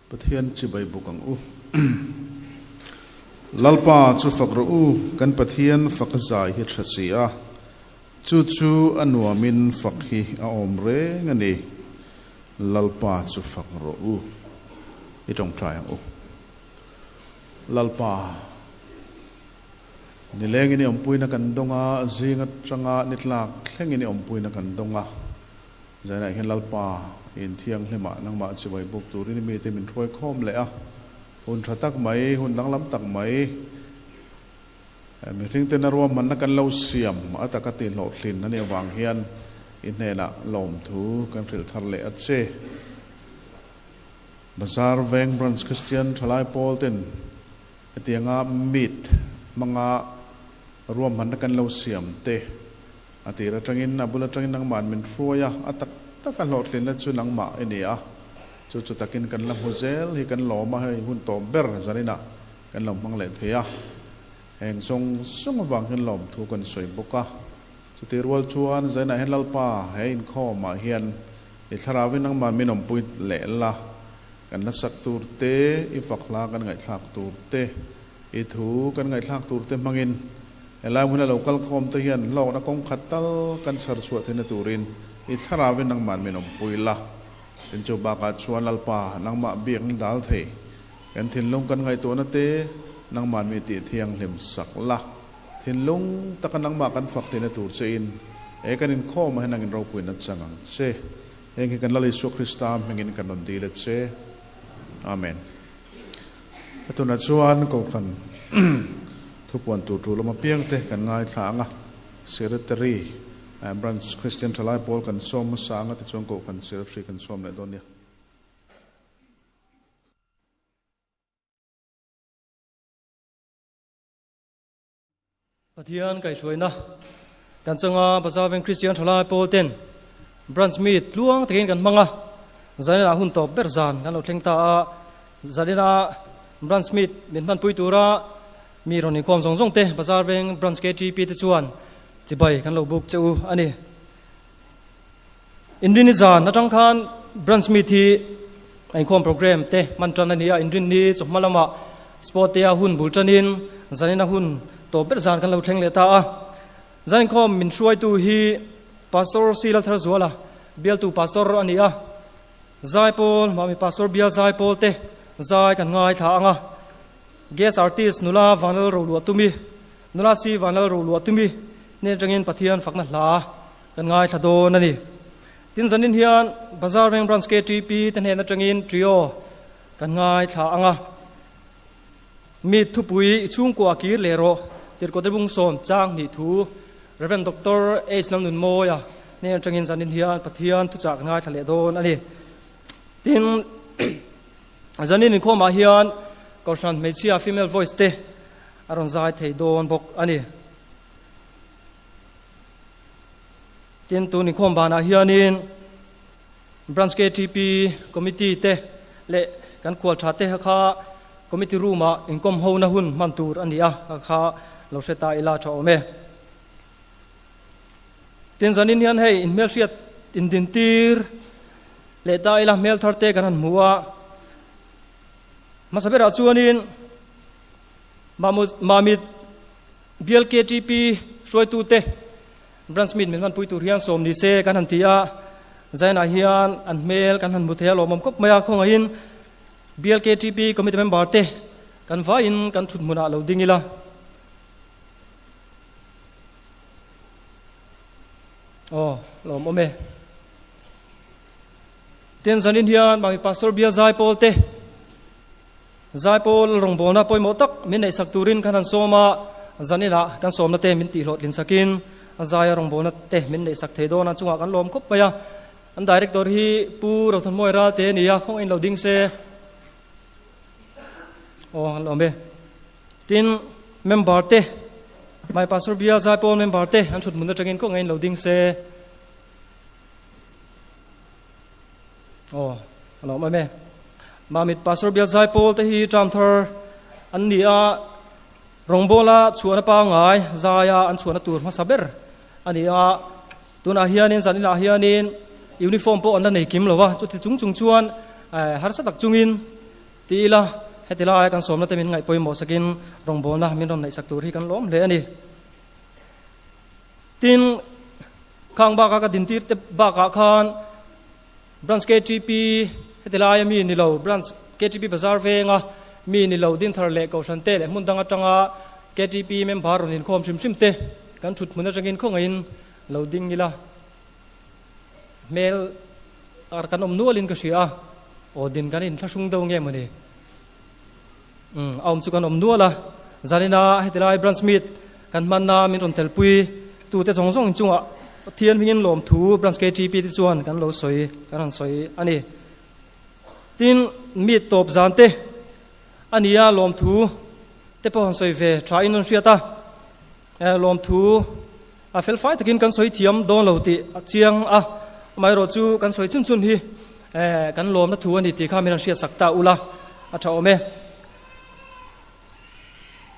Pathian chibai buk ang u. Lalpa chu fak rawh u, kan Pathian fak zai hi tha si a, chu chu a nuamin fak hi a awm reng a ni. Lalpa chu fak rawh u. I tawngtai ang u. Lalpa, nilengin i awmpuina kan dawng a, zing atanga ni tlak thlengin i awmpuina kan dawng a. Zainah hian Lalpa in thianghlimah nangmah chibai buk turin i mite min hruai khawm leh a, hun tha tak mai, hun danglam tak mai, mihring tena ruahmanna kan lo siam a taka tihhlawhtlin a nih avang hian i hnenah lawmthu kan hrilh thar leh a che. Bazar Veng Branch Kristian Thalai Pawl ten hetianga meet hmanga ruahmanna kan lo siam te A tir atangin, a bul atangin nangmah'n min hruai a, a tak taka hlawhtlinna chu nangmah i ni a. Chu chu takin kan la hmu zel hi kan lawm a, hei hun tawp ber zaninah kan lo hmang leh thei a. Heng zawng zawng avang hian lawmthu kan sawi bawk a. Chutih rual chuan zaninah hian Lalpa he inkhawmah hian i thlarauin nangmah'n min awmpui leh la, kan la sak tur te, i fak hla kan ngaihthlak tur te, i thu kan ngaihthlak tur te hmangin Helai hmuna lo kal khawm te hian hlawkna kawng khat tal kan chhar chhuah theihna turin i thlarauin nangmahn min awmpui la. Tin chu bakah chuan Lalpa nangmah biakna dal thei kan thinlung kan ngaihtuahna te nangmahn mi tih thianghlim sak la. Thinlung taka nangmah kan fak theihna tur che in he kan inkhawmah hian nangin ropuina chang ang che. Heng hi kan Lal Isua Krista hmingin kan rawn dil a che. Amen. A tunah chuan Kohhran thupuan tur tul awm apiangte kan ngaithla ang a, Secretary, Branch Kristian Thalai Pawl kan sawm hmasa ang a, tichuan Kohhran Secretary kan sawm leh dawn nia. Pathian kaihhruaina kan changa Bazar Veng Kristian Thalai Pawl ten Branch Meet tluang takin kan hmang a, zaninah hun tawp ber zan kan lo thleng ta a, zanina Branch Meet min hmanpui tura mi rawn inkhawm zawng zawng te Bazar Veng Branch KTP te chuan chibai kan lo buk che u a ni. Inrinni zan atang khan Branch Meet hi a inkhawm program te hman tan a ni a, Inrinni chawhma lamah Sport te a hun bul tanin zanina hun tawp ber zan kan lo thleng leh ta a. Zan inkhawm min hruaitu hi Pastor C Laltharzuala, bialtu Pastor a ni a. Zaipawl, mahni Pastor bial zaipawl te zai kan ngaithla ang a. Guest artist nula Vanlal Roluahtumi, nula C Vanlal Roluahtumi hnen atangin Pathian fakna hla Kan ngaithla dawn a ni. Tin zanin hian Bazar Veng Branch KTP te hnen atangin trio kan ngaithla ang a. Mi thupui i chhungkua kir leh rawh Tirhkote Bungsawm chang hnih thu Rev. Doctor H. Lalnunmawia hnen atangin zanin hian Pathian thuchah kan ngaithla leh dawn a ni. Tin zanin inkhawmah hian Kohhran Hmeichhia Female Voice te a rawn zai thei dawn bawk a ni. Tin, tun inkhawm banah hianin Branch KTP Committee te leh kan khual tha te kha Committee Room ah inkawm hona hun hman tur a ni a, kha lo hre ta ila tha awm e. Tin, zanin hian hei inhmelhriat indintir leh ta ila hmel thar te kan han hmu a, hmasa berah chuanin Mamit Bial KTP hruaitute Branch Meet min hmanpui tur hian sawm ni se kan han ti a, Zainah hian an hmel kan han hmu thei a lawmawm khawp mai a, khawngaihin Bial KTP Committee member te kan vaiin kan thut hmunah lo ding ila. Aw, lawmawm e. Tin zanin hian Mami Pastor Bial Zaipawl te Zaipawl rawngbawlna pawimawh tak min neihsak turin kan han sawm a, zaninah kan sawmna te min tihhlawhtlin sakin zaia rawngbawlna te min neihsak thei dawn a, chungah kan lawm khawp mai a. An director hi Pu Rothanmawia Ralte a ni a, khawngaih in lo ding se. Aw, an lawm e. Tin, member te, my pastor bial Zaipawl member te an thut hmun atangin khawngaih in lo ding se. Aw, a lawm em e. Mamit Pastor Bial Zaipawl te hi term thar an ni a, rawngbawla chhuahna pangngai zaia an chhuahna tur hmasa ber a ni a. Tunah hianin zaninah hianin uniform pawh an la nei kim lo va, chuti chung chung chuan harsa tak chungin. Ti ila, heti laia kan sawmna te min ngaih pawimawh sakin rawngbawlna min rawn neihsak tur hi kan lawm hle a ni. Tin, khang baka ka dintir te bakah khan Branch KTP heti laia mi ni lo, Branch KTP Bazar venga mi ni lo Dinthar leh Kohhran te leh hmun dang atanga KTP member rawn inkhawm hrim hrim te kan thut hmun atangin khawngaihin lo ding ila. Hmel ar kan awm nualin ka hria a, aw din kan inthlahrung deuh nge mawni? Umm a awm chu kan awm nual a, zanina heti lai branch meet kan hmanna min rawn telpui tute zawng zawng chungah Pathian hmingin lawmthu branch KTP te chuan kan lo sawi kan rawn sawi a ni. Tin, meet tawp zan te a nia lawmthu te pawh han sawi ve tha in an hriat a, lawmthu A felfai takin kan sawi thiam dawn lo tih a chiang a, amaherawh chu kan sawi chun chun hi kan lawmna thu a ni tih kha min han hriatsak ta ula a tha awm e.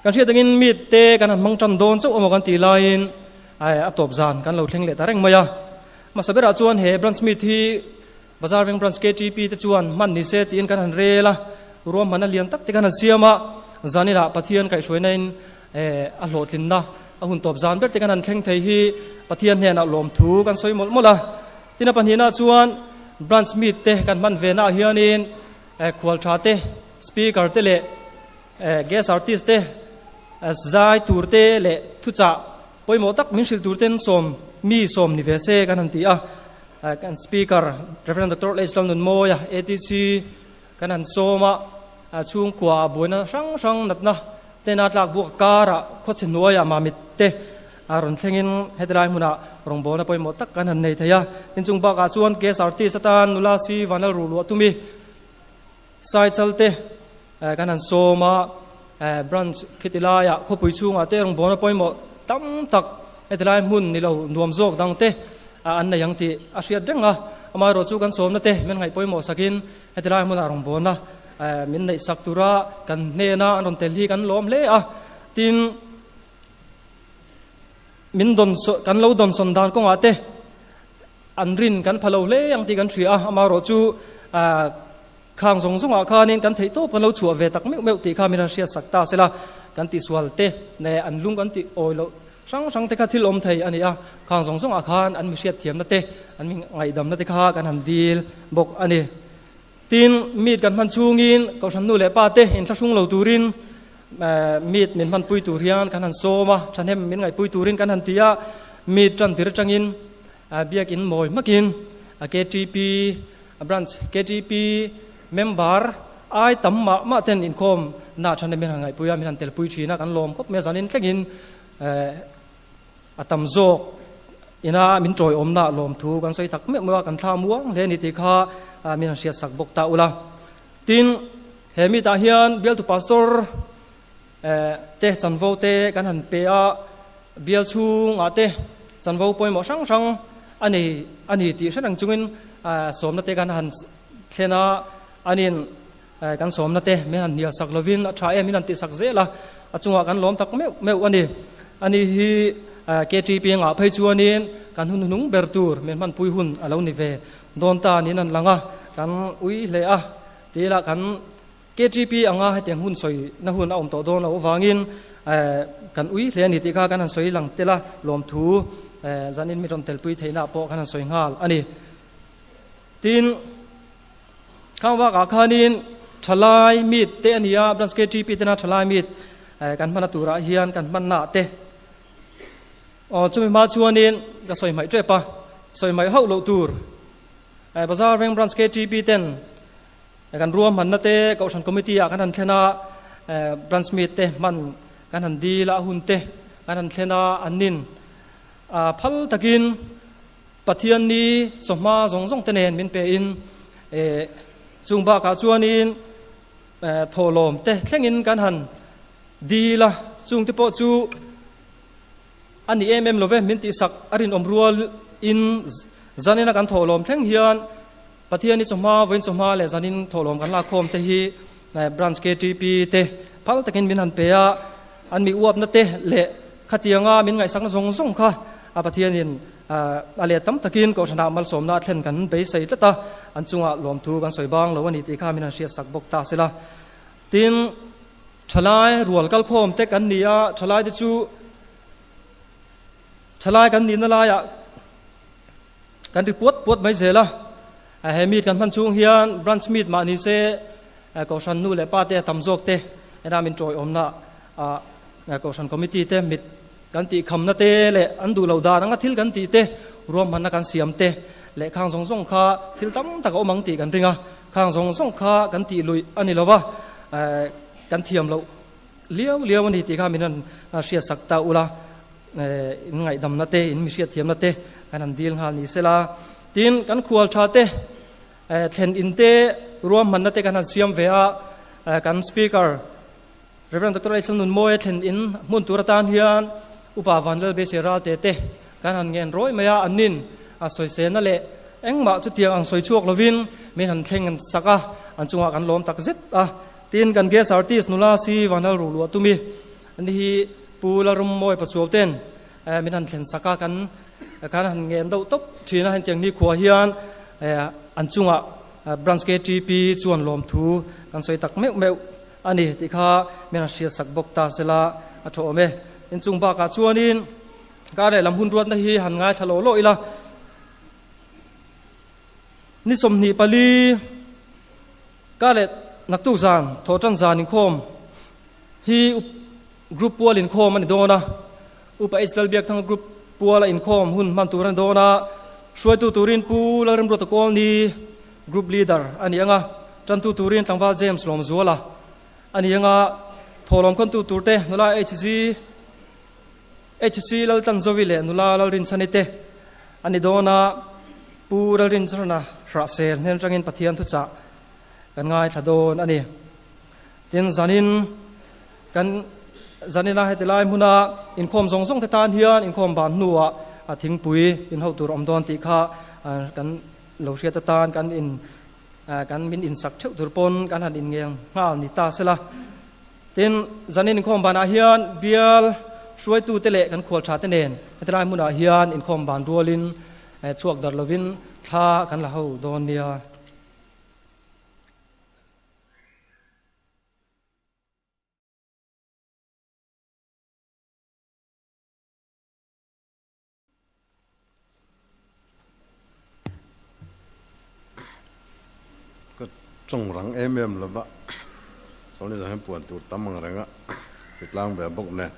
Kan hriat angin mite kan han hmang tan dawn chauh emaw kan tih laiin a tawp zan kan lo thleng leh ta reng mai a. Hmasa berah chuan he branch meet hi Bazar Veng Branch KTP te chuan hman ni se tiin kan han rel a, ruahmanna lian tak te kan han siam a, zaninah Pathian kaihhruainain a hlawhtlinna a hun tawp zan ber te kan han thleng thei hi Pathian hnenah lawmthu kan sawi mawlh mawlh a. Tin a pahnihna chuan Branch meet te kan hman ve naah hianin khual tha te, speaker te leh guest artist te zai tur te leh thuchah pawimawh tak min hrilh tur ten sawm mi sawm ni ve se kan han ti a. Kan Speaker Rev. Doctor H. Lalnunmawia, ATC, kan han sawm a, chhungkua buaina hrang hrang natna tena tlak buak karah khawchhe hnuaiah mamit te rawn thlengin hetilai hmunah rawngbawlna pawimawh tak kan han nei thei a. Tin chung bakah chuan guest artist atan nula si Vanlal Ruhluah tumi Saichal te kan han sawm a, branch khiti laiah khawpui chhungah te rawngbawlna pawimawh tam tak hetilai hmun ni lo nuam zawk dang te an nei ang tih a hriat reng a. Amaherawh chu kan sawmna te min ngaih pawimawh sakin hetilai hmunah rawngbawlna min neih sak tura kan hnena an rawn tel hi kan lawm hle a. Tin, min dawn kan lo dawnsawn dan kawngah te An rin kan pha lo hle ang tih kan hria a, amaherawh chu khang zawng zawngah khanin kan theihtawp kan lo chhuah ve tak meuh meuh tih kha min han hriatsak ta sela, kan tihsual te leh an lung kan tih awi loh hrang hrang te kha thil awm thei a ni a, khang zawng zawngah khan an mi hriatthiamna te, an mi ngaihdamna te kha kan han dil bawk a ni. Tin, meet kan hman chhungin Kohhran nu leh pa te inthlahrung lo turin meet min hmanpui tur hian kan han sawm a, thahnem min ngaihpui turin kan han ti a, meet tan tir atangin Biakin mawi hmakin KTP branch KTP member ai tam mah mah ten inkhawm na than min han ngaihpui a, min han telpui thin a, kan lawm khawp mai a, zanin thlengin a tam zawk ina min tawiawmna lawmthu kan sawi tak meuh meuh a, kan thla muang hle a ni tih kha min han hriatsak bawk ta ula. Tin, he meet ah hian bialtu pastor te chanvo te kan han pe a, bial chhungah te chanvo pawimawh hrang hrang a nei a ni tih hre reng chungin sawmna te kan han thlen a, anin kan sawmna te min han hnial sak lovin a tha em min han tihsak zel a, a chungah kan lawm tak meuh meuh a ni. Ani hi KTP ngah phei chuanin kan hun hnung ber tur min hmanpui hun a lo ni ve dawn ta niin an lang a, kan ui hle a, tih lah kan KTP anga hetiang hun sawi na hun a awm tawh dawn loh avangin kan ui hle a ni tih kha kan han sawi lang tel a, lawmthu zanin mi rawn telpui theihna pawh kan han sawi nghal a ni. Tin, khang bakah khanin thalai meet te a ni a, Branch KTP tena thalai meet kan hmanna turah hian kan hmanna te aw chumi hma chuanin ka sawi hmaih tep a, sawi hmaih hauh loh tur Bazar Veng Branch KTP ten Kan ruahmanna te Kohhran Committee ah kan han thlen a, Branch meet te hman kan han dil a, a hun te kan han thlen a, an nin phal takin Pathian ni chawhma zawng zawng te nen min pe in chung bakah chuanin thawhlawm te thlengin kan han dil a, chung te pawh chu a ni em em lo ve min tihsak a rinawm rual in zanina kan thawhlawm thleng hian Pathian i chawhma, vawiin chawhma leh zanin thawhlawm kan lakkhawm te hi Branch KTP te phal takin min han pe a, an mi uapna te leh khatianga min ngaihsakna zawng zawng kha a Pathianin a let tam takin Kohhranah malsawmna a thlen kan beisei tlat a, an chungah lawmthu kan sawi bang lo a ni tih kha min han hriatsak bawk ta sela. Tin, thalai rual kalkhawm te kan ni a, thalai te chu thalai kan nihna laiah kan ri puat puat mai zel a. He meet kan hman chhung hian branch meet mah ni se Kohhran nu leh pa te a tam zawk te ena min tawiawmna ah Kohhran committee te mit kan tih khamna te leh an duh loh dan anga thil kan tih te ruahmanna kan siam te leh khang zawng zawng kha thil tam tak a awm ang tih kan ring a, khang zawng zawng kha kan tih luih a ni lo va, kan thiam loh liau liau a ni tih kha min rawn hriat sak ta ula, in ngaihdamna te, in mi hriatthiamna te kan han dil nghal ni sela. Tin, kan khual tha te thlen in te ruahmanna te kan han siam ve a, kan Speaker Rev. Doctor Aisel Nunmawia thlen in hmun tur atan hian Upa Vanlal Beisei Ralte te kan han ngen rawi mai a, annin a sawisena leh engmah chutiang ang sawi chhuak lovin min han thleng sak a, an chungah kan lawm tak zet a. Tin, kan guest artist nula si Vanlal Ruhluah Tumi ani hi Pu Lalrummawi Pachuau ten min han thlen sak a, kan kan han ngen deuh tawp thin a, hetiang nikhua hian an chungah Branch KTP chuan lawmthu kan sawi tak meuh meuh a ni tih kha min han hriat sak bawk ta sela a tha awm e. Inchung bakah chuanin kar leh lam hun ruatna hi han ngaithla lawh lawh ila. Ni 24 kar leh naktuk zan thawhtan zan inkhawm hi group pual inkhawm a ni dawn a. Upa H Lalbiakthanga group puala inkhawm hun hman tur a ni dawn a. Hruaitu turin Pu Lalremruata Kawlni Group Leader a ni ang a, tantu turin tlangval James Lawmzuala a ni ang a, thawhlawm khawntu turte nula HG HC Laltlanzovi leh nula Lalrinchhani te a ni dawn a, Pu Lalrinchhana Hrahsel hnen atangin Pathian thuchah kan ngaithla dawn a ni. Tin, zanin kan zanina heti lai hmuna inkhawm zawng zawng te tan hian inkhawm ban hnuah thingpui inho tur awm dawn tih kha kan Lo hriat atan kan in kan min insak theuh tur pawn kan han inngeng nghal ni ta sela. Tin, zanin inkhawm banah hian bial hruaitute leh kan khual tha te nen hetilai hmunah hian inkhawm ban rualin chhuak darh lovin thla kan la ho dawn nia. Ka tawng rang em em lo va, chuan ni hian puan tur tam ang reng a, hritlang ve bawk nen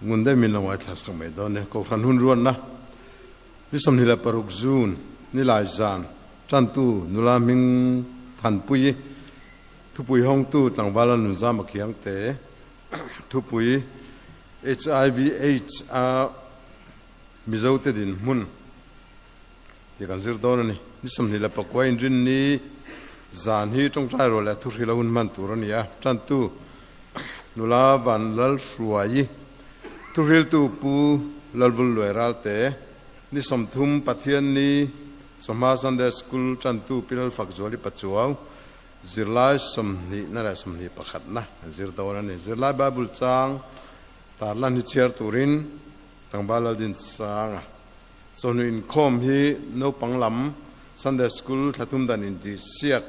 ngun daih min lo ngaithla sak mai dawn nia. Kohhran hun ruatna ni 26 June ni lai zan tantu nula hming Thanpuii thupui hawngtu tlangvala Nunzama Khiangte thupui Hiv aids a Mizo te dinhmun tih kan zir dawn a ni. Ni 29 inrinni zan hi tawngtai rual leh thuhril a hun hman tur a ni a. Tantu nula Van Lalhruaii, thuhriltu Pu Lalvul Luai Ralte, ni 30 Pathianni chawhma Sunday School tantu Pi Lalfakzuali Pachuau, Zirlai 20 na leh 21 na zir dawn a ni. Zirlai Bible chang tarlan hi chhiar turin Tlangval Laldinsanga chawhnu inkhawm hi naupang lam Sunday School thlathum dan intih siak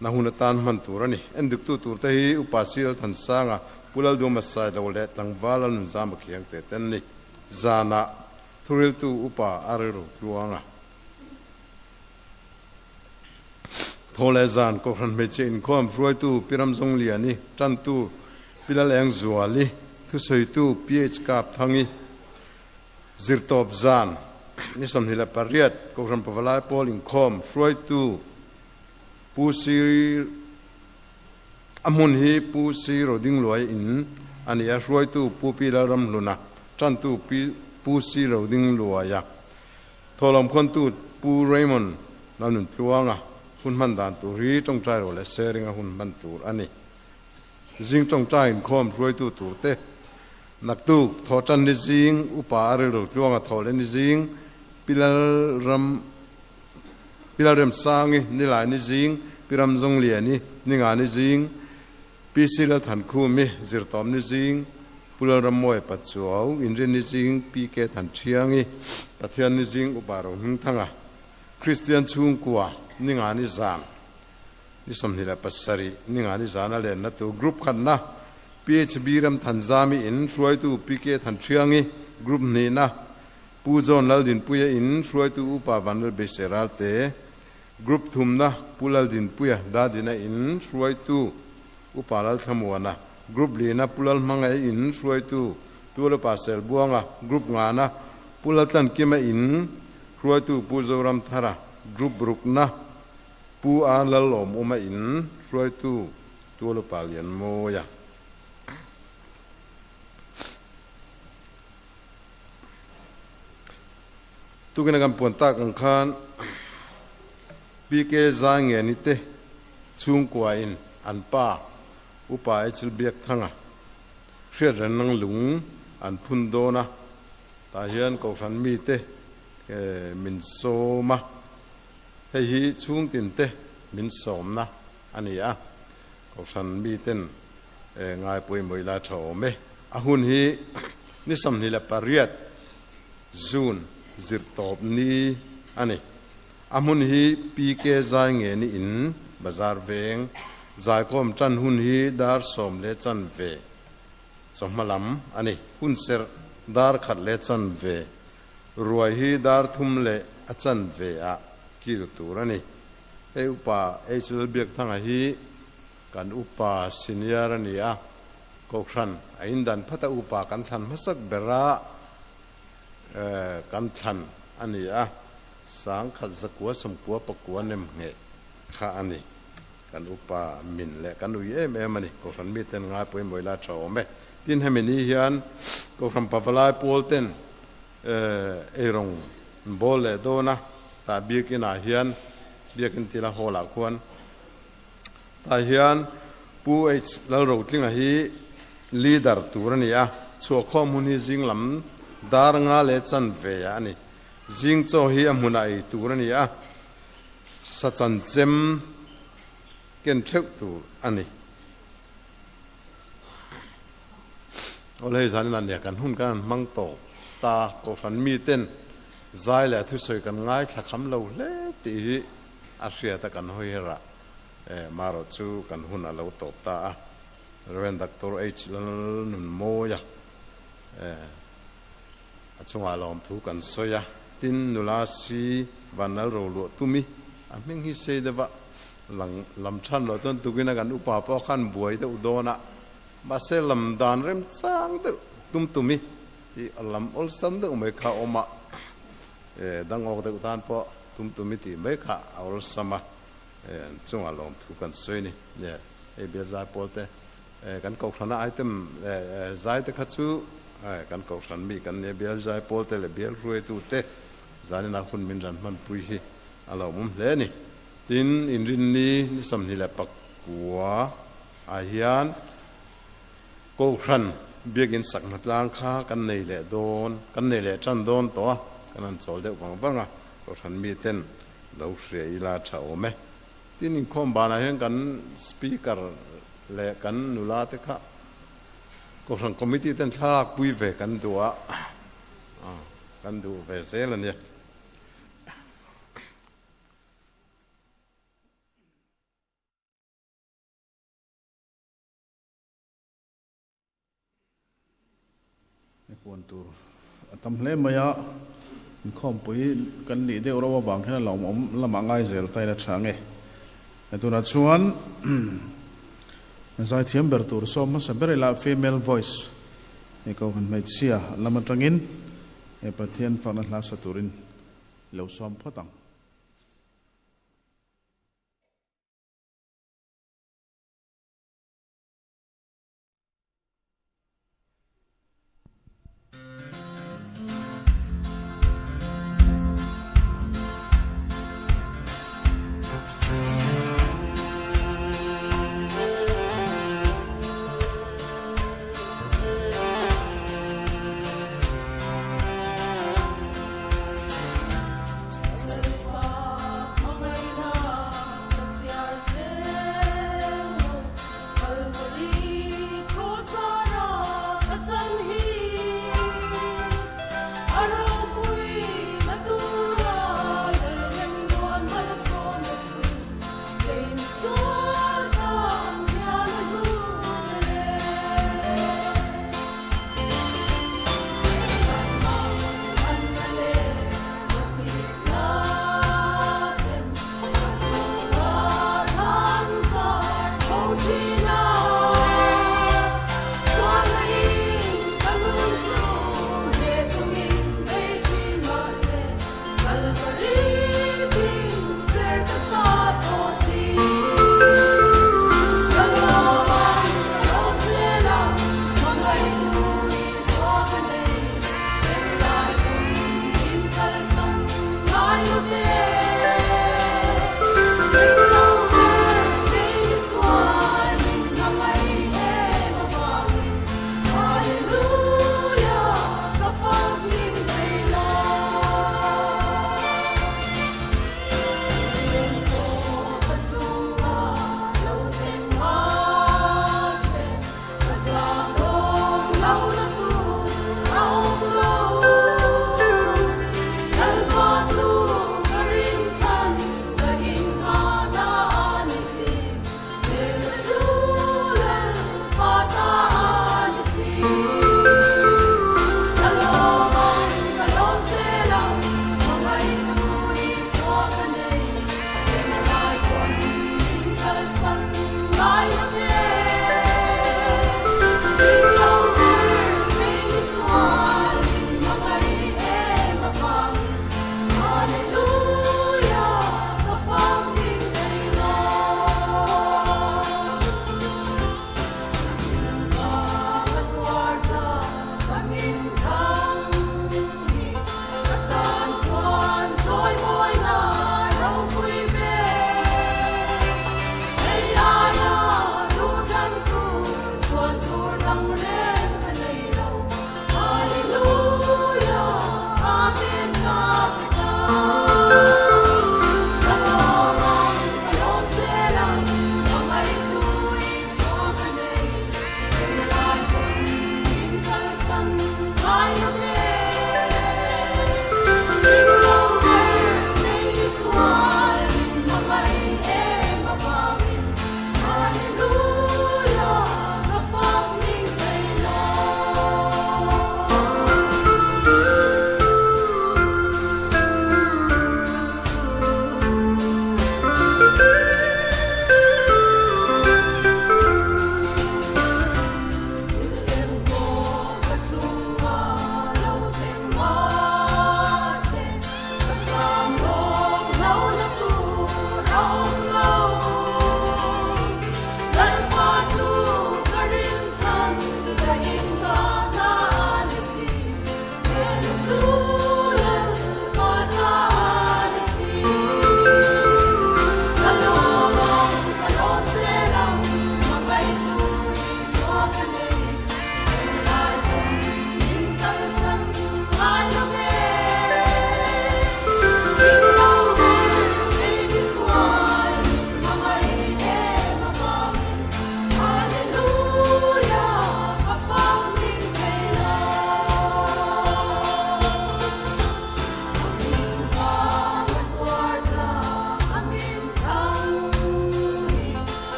na hun atan hman tur a ni. Endiktu turte hi Upa Si Lalthansanga, Pu Lalduama Sailo leh Tlangval Lalnunzama Khiangte te an ni. Zanah thuriltu Upa a rilru tluang a. Thaw leh zan Kohhran hmeichhe inkhawm hruaitu Pi Ramzawng Liani, tantu Pi Laleng Zuali, thusawitu PH Kap Thangi, zirtawp zan ni 28 Kohhran Pavalai Pawl inkhawm hruaitu Pu Si a hmun hi Pu Si Rodingluai in a ni a, hruaitu Pu Pi Lalramhluna, tantu Pu Si Rodingluaia. Thawhlawm khawntu Pu Raymond Lalnuntluanga hun hman dan tur hi tawngtai rawh leh sharing a hun hman tur a ni. Zing tawngtai inkhawm hruaitu tur te, naktuk thawhtan ni zing upa a rilru tluanga thawh leh ni zing Pi Lalram Pi Lalremsangi Nilai ni zing Pi Ramzawng Liani Ninga ni zing Pi Si Lalthankhumi Zirtawm ni zing Pu Lalrammawi Pachuau Inrin ni zing Pi Ke Thanṭhiangi Pathian ni zing Upa Rohmingthanga Kristian chhungkua Ninga ni zan. Ni 27 ningani zana lenna tur Group khatna PHB Ramthanzami in hruaitu PK Thanṭhiangi, Group hnihna Pu John Laldinpuia in hruaitu Upa Vanlalbeise Ralte, Group thumna Pu Laldinpuia Dadina in hruaitu Upa Lalthlamuana, Group lina Pu Lalhmangaih in hruaitu Tualupa Selbuanga, Group ngana Pu Laltlankima in hruaitu Pu Zoramthara, Group rukna Pu A Lalawmawma in hruaitu Tualupa Lianmawia. Tukin a kan puan tak ang khan PK Zaingeni te chhungkua in an pa Upa Echil Biakthanga hriat reng lung an phun dawn a, tah hian Kohhran mite min sawm a, hei hi chhungtin te min sawmna a ni a, Kohhran miten ngai pawimawh ila tha awm e. A hun hi ni 28 June zirtawp ni a ni. A hmun hi PK Zaingeni in Bazar veng Zaikhawm tan hun hi dar 10:15 chawhma lam a ni. Hun serh dar 1:15 ruai hi dar 3:15 ah kil tur a ni. Hei Upa H Lalbiakthanga hi kan upa senior a ni a, Kohhran a indan phat a upa kan thlan hmasak bera kan thlan a ni a, 1999 nem ngheh kha a ni. Kan upa min leh kan ui em em a ni. Kohhran miten ngai pawimawh ila tha awm e. Tin hemi ni hian Kohhran Pavalai pawl ten eirawng bawl leh dawn a, tah biakin ah hian biakin tila hall ah khuan tah hian Pu H Lalrotlinga hi leader tur a ni a, chhuahkhawm hun hi zing lam dar 5:15 ah a ni. Zing chaw hi a hmunah ei tur a ni a, sa chanchem ken theuh tur a ni. Aw hei zan inah nia kan hun kan han hmang tawp ta, Kohhran miten zai leh thusawi kan ngaithla kham lo hle tih hi a hriat a kan hawi her a, marawh chu kan hun a lo tawp ta a, Rev. Doctor H. Lalnunmawia a chungah lawmthu kan sawi a, tin nula si Vanlal Roluah Tumi a hming hi sei deuh a, lang lam than loh chuan tukin a kan upa pawh khan buai deuh dawn a, mahse lam dan remchang deuh tum tumi tih a lam awlsam deuh mai kha a awm a, dangawk deuh tan pawh tum tumi tih mai kha a awlsam a, chungah lawmthu kan sawi a ni. Hei bial zai pawl te kan kohhrana item zai te kha chu kan kohhran mi kan nia, bial zai pawl te leh bial hruaitu te zanin a hun min ran hmanpui hi a lo awm hle a ni. Tin, inrinni ni 29 ah hian Kohhran biakin sak hmatlang kha kan nei leh dawn, kan nei leh tan dawn tawh a, kan han chawl deuh vang vang a, Kohhran miten lo hria ila tha awm e. Tin, inkhawm banah hian kan Speaker leh kan nula te kha Kohhran Committee ten thlalak pui ve kan duh a, kan duh ve zel a nia. Puan tur a tam hle mai a, inkhawmpui kan nih deuh reuh avang hian a lawmawm lamah ngai zel ta ila tha nge. Tunah chuan zaithiam ber tur sawm hmasa ber ila female voice hei ko han hmeichhia lam atangin Pathian fakna hla sa turin i lo sawm phawt ang.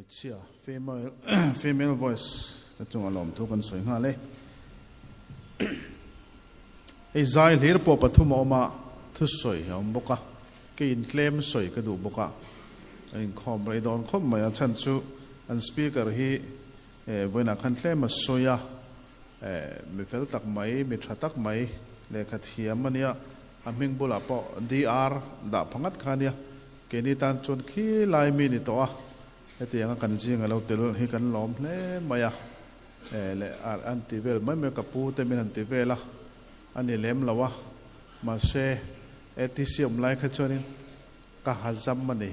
Hmeichhia, female, female voice te chunga lawmthu kan sawi nghal e. Hei zai hlir pawh pathum a awm a, thusawi a awm bawk a, kei in tlem sawi ka duh bawk a, a inkhawm rei dawn khawp mai a, chhan chu an speaker hi vawiinah khan tlem a sawi a, mi fel tak mai, mi tha tak mai, lehkha thiam a nia, a hming bulah pawh DR dah pha ngat kha a nia, Keini tan chuan khi lai mi ni tawh a, hetianga kan zing a lo tel hi kan lawm hle mai a, leh an ti vel mai mai a, ka pu te min han ti vel a, a ni lem lo a, mahse ATC awm lai kha chuanin ka ha zam a ni.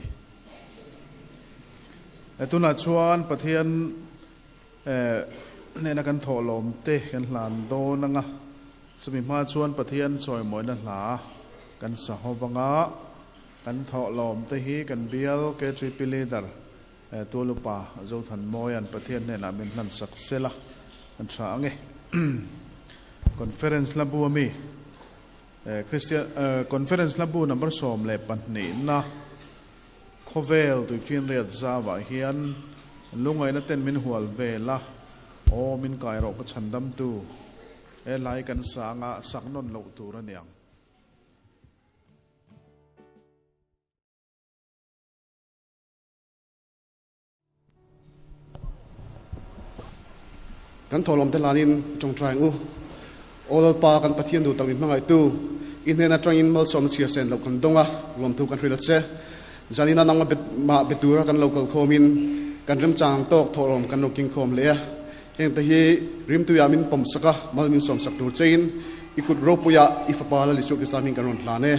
Tunah chuan Pathian hnena kan thawh lawm te kan hlan dawn anga, chumi hma chuan Pathian chawimawina hla kan sa ho vanga, Kan thawhlawm te hi kan bial KTP Leader Tualupa Zothanmawia'n Pathian hnenah min hlan sak sel a, an tha ang e. Conference hla bu ami Christian Conference hla bu number 12 na khawvel tuifinriat zauah hian lungaihna ten min hual vel a, aw min kai rawh ka chhandamtu he lai kan sanga sak nawn loh tur a niang. Kan thawhlawm te lanin i tawngtai ang u. Aw Lalpa, kan Pathian duh tak min hmangaihtu, i hnen atangin malsawmna chhiar sen loh kan dawng a, lawmthu kan hrilh a che. Zanina nangma mah be tura kan lo kalkhawmin kan remchang ang tawk thawhlawm kan lo kingkhawm leh a. Heng te hi rimtuiah min pawm sak a, mal min sawm sak tur chein i kut ropuiah i fapa Lal Isua Krista hming kan rawn hlan e.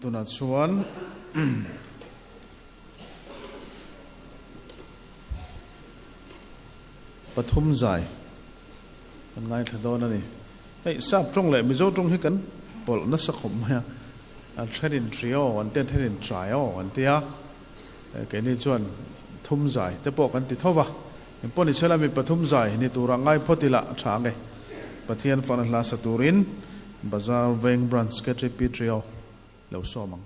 Tunah chuan pathum zai kan ngaithla dawn a ni. Hei sap tawng leh Mizo tawng hi kan pawlh nasa khawp mai a, an thenin trio an tia an thenin trio an tia, keini chuan thum zai te pawh kan ti tho va, engpawh ni sela mi pathum zai ni turah ngai phawt ila a tha ang e. Pathian fakna hla sa turin Bazar Veng Branch KTP Trio lo sawm ang.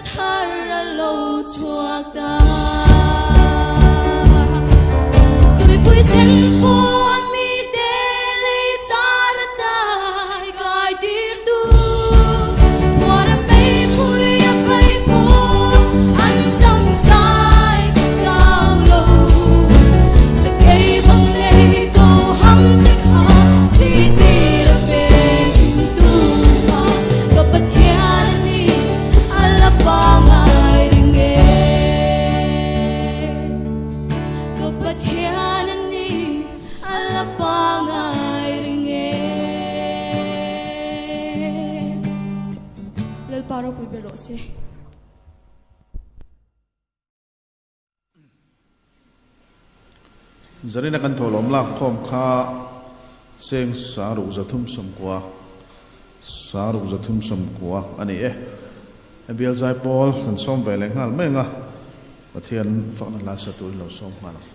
thar a lo chhuak ta. Tuipui sen pawh a mite lei char a tai kai tir tu. Muara meipui a pai pawh an sam zai ka kau lo. Sakei bang nei ko ham te kha si tir a ve him tu kha. Ka Pathian a ni a la pangai ring e. Ka Pathian a ni a la pangai ring e. Lalpa ropui ber rawh se. Zarina kan thawhlawm lak khawm kha cheng saruk 390, saruk 390 a ni e. He bial zai pawl kan sawm ve leh nghal mai ang a, Pathian fakna hla sa turin lo sawm nghal ang.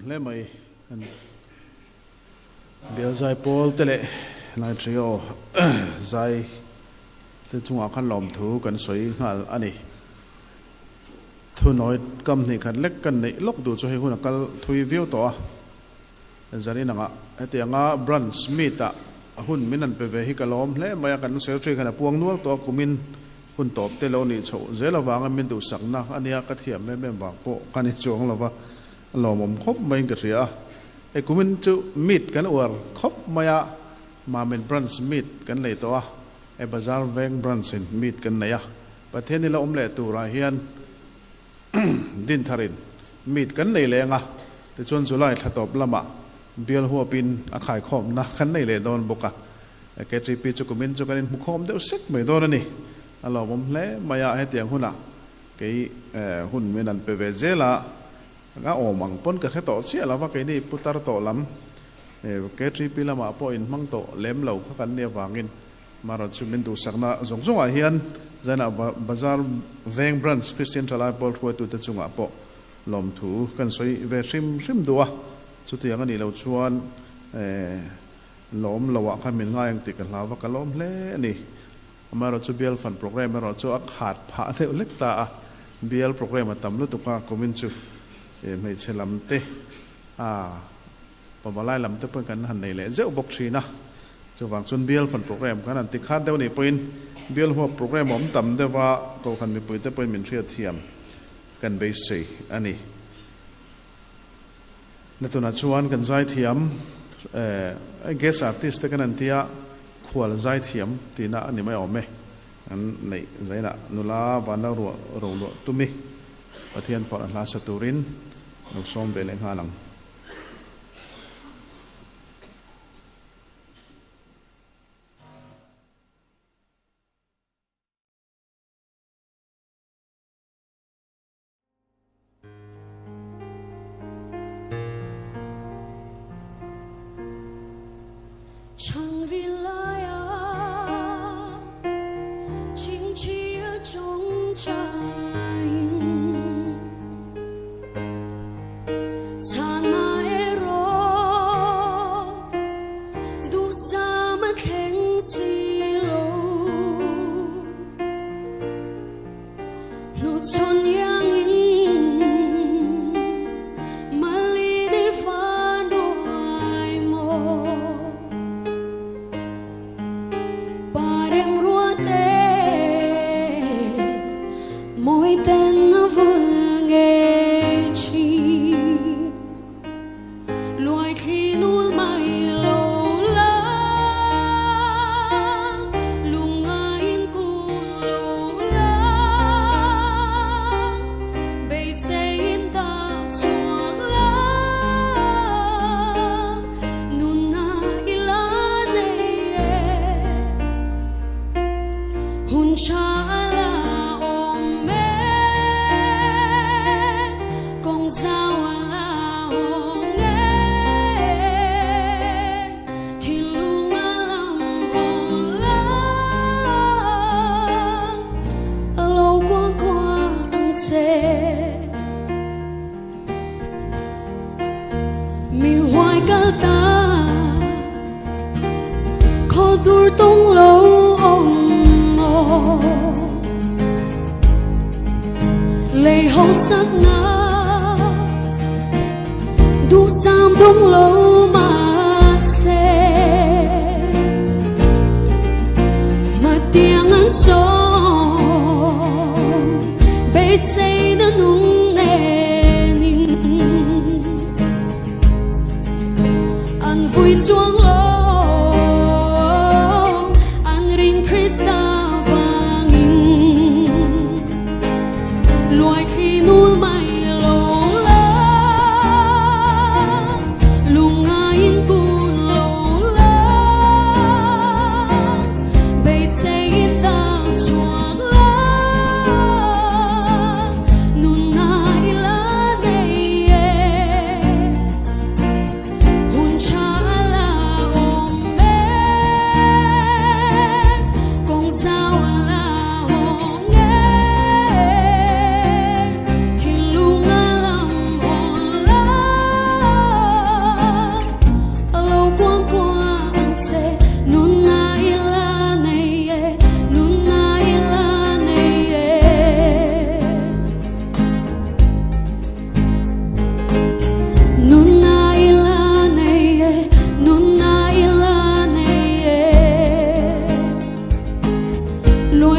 hle mai. Kan bial zai pawl te leh lai trio zai te chungah khan lawmthu kan sawi nghal a ni. Thunawi kam hnih khat lek kan neih lawk duh chu hei hun a kal thui viau tawh a. Zanin anga hetianga branch meet ah hun min han pe ve hi ka lawm hle mai a, kan secretary khan a puang nual tawh a, kumin hun tawp te lo nih chhoh zel avanga min duhsakna a nia ka thiam em em vang pawh ka ni chuang lo va, a lawmawm khawp maiin ka hria a. Hei kumin chu meet kan uar khawp mai a, Mamit branch meet kan nei tawh a, hei Bazar Veng branch in meet kan nei a, Pathian ila awm leh turah hian Dintharin meet kan nei leng a, tichuan July thla tawp lamah bial huapin a khaikhawmna kan nei leh dawn bawk a. KTP chu kumin chu kan inhmukhawm deuh sek mai dawn a ni. A lawmawm hle mai a, hetiang hunah kei hun min an pe ve zel a, a awm ang pawn ka hre tawh chiah lo va, keini putar tawh lam KTP lamah pawh inhmang tawh lem lo kha kan nih avangin Marawh chu min duhsakna zawng zawngah hian Zainah Bazar Veng Branch Kristian Thalai Pawl hruaitute chungah pawh lawmthu kan sawi ve hrim hrim duh a, chutiang a nih loh chuan lawm loah khan min ngai ang tih ka hlau va, ka lawm hle a ni. Amaherawhchu bial fan programme erawh chu a khat phah deuh hlek ta a, bial programme a tam lutuk a, kumin chu hmeichhe lam te a Pavalai lam te pawhin kan han nei leh zeuh bawk thin a, chuvang chuan bial fan programme kan han ti khat deuh anih pawhin bial huap programme a awm tam deuh a, kohhran mipui te pawhin min hriatthiam kan beisei a ni. Na tunah chuan kan zaithiam guest artist te kan han tia khual zaithiam tihna a ni mai awm e, kan neih zainah nula vanla ruah roluah tumi Pathian fawrh a hla sa turin lo sawm ve leh nghal ang.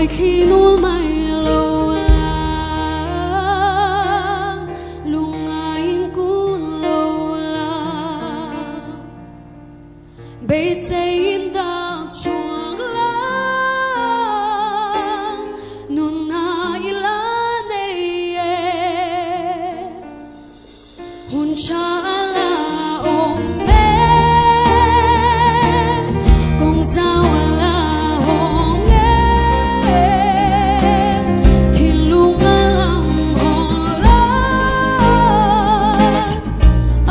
Luaithli nul mai lo lang, Lungaiin kun lo lang. Beiseiin dang chhuak lang, Nunna i la nei e. Hun tha a la awm e, Kawng zau a la hawng e, Thinlung a lam hawn lo,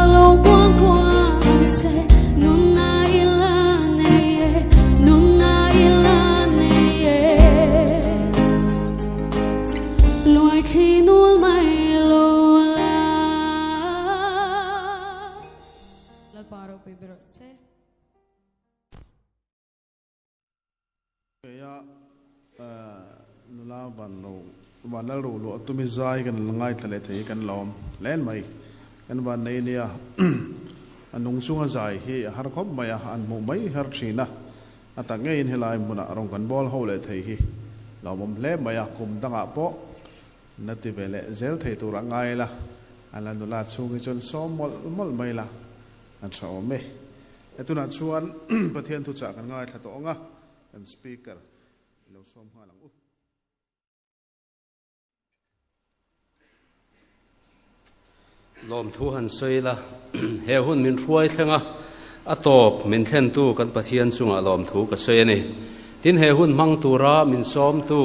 A lo kuang kuang ang che, Nunna i la nei e, Nunna i la nei e. Luaithli nul mai lo la. Lalpa ropui ber rawh se. Keia nula van lo van lal ru luah tumi zai kan la ngaithla leh thei hi kan lawm hlen mai. Kan van nei nia a nung chunga zai hi a har khawp mai a, an hmuh mai har thin a. A tak ngeiin helai hmunah rawn kan bawl ho leh thei hi lawmawm hle mai a, kum dangah pawh na ti ve leh zel thei tur a ngai la, a la nula chhung hi chuan sawm mawlh mawlh mai la, a tha awm e. He tunah chuan Pathian thuchah kan ngaithla tawh ang a, kan Speaker i lo sawm nghal ang u. Lawmthu han sawi la, he hun min hruai thleng a, a tawp min thlentu kan Pathian chungah lawmthu ka sawi a ni. Tin, he hun hmang tura min sawmtu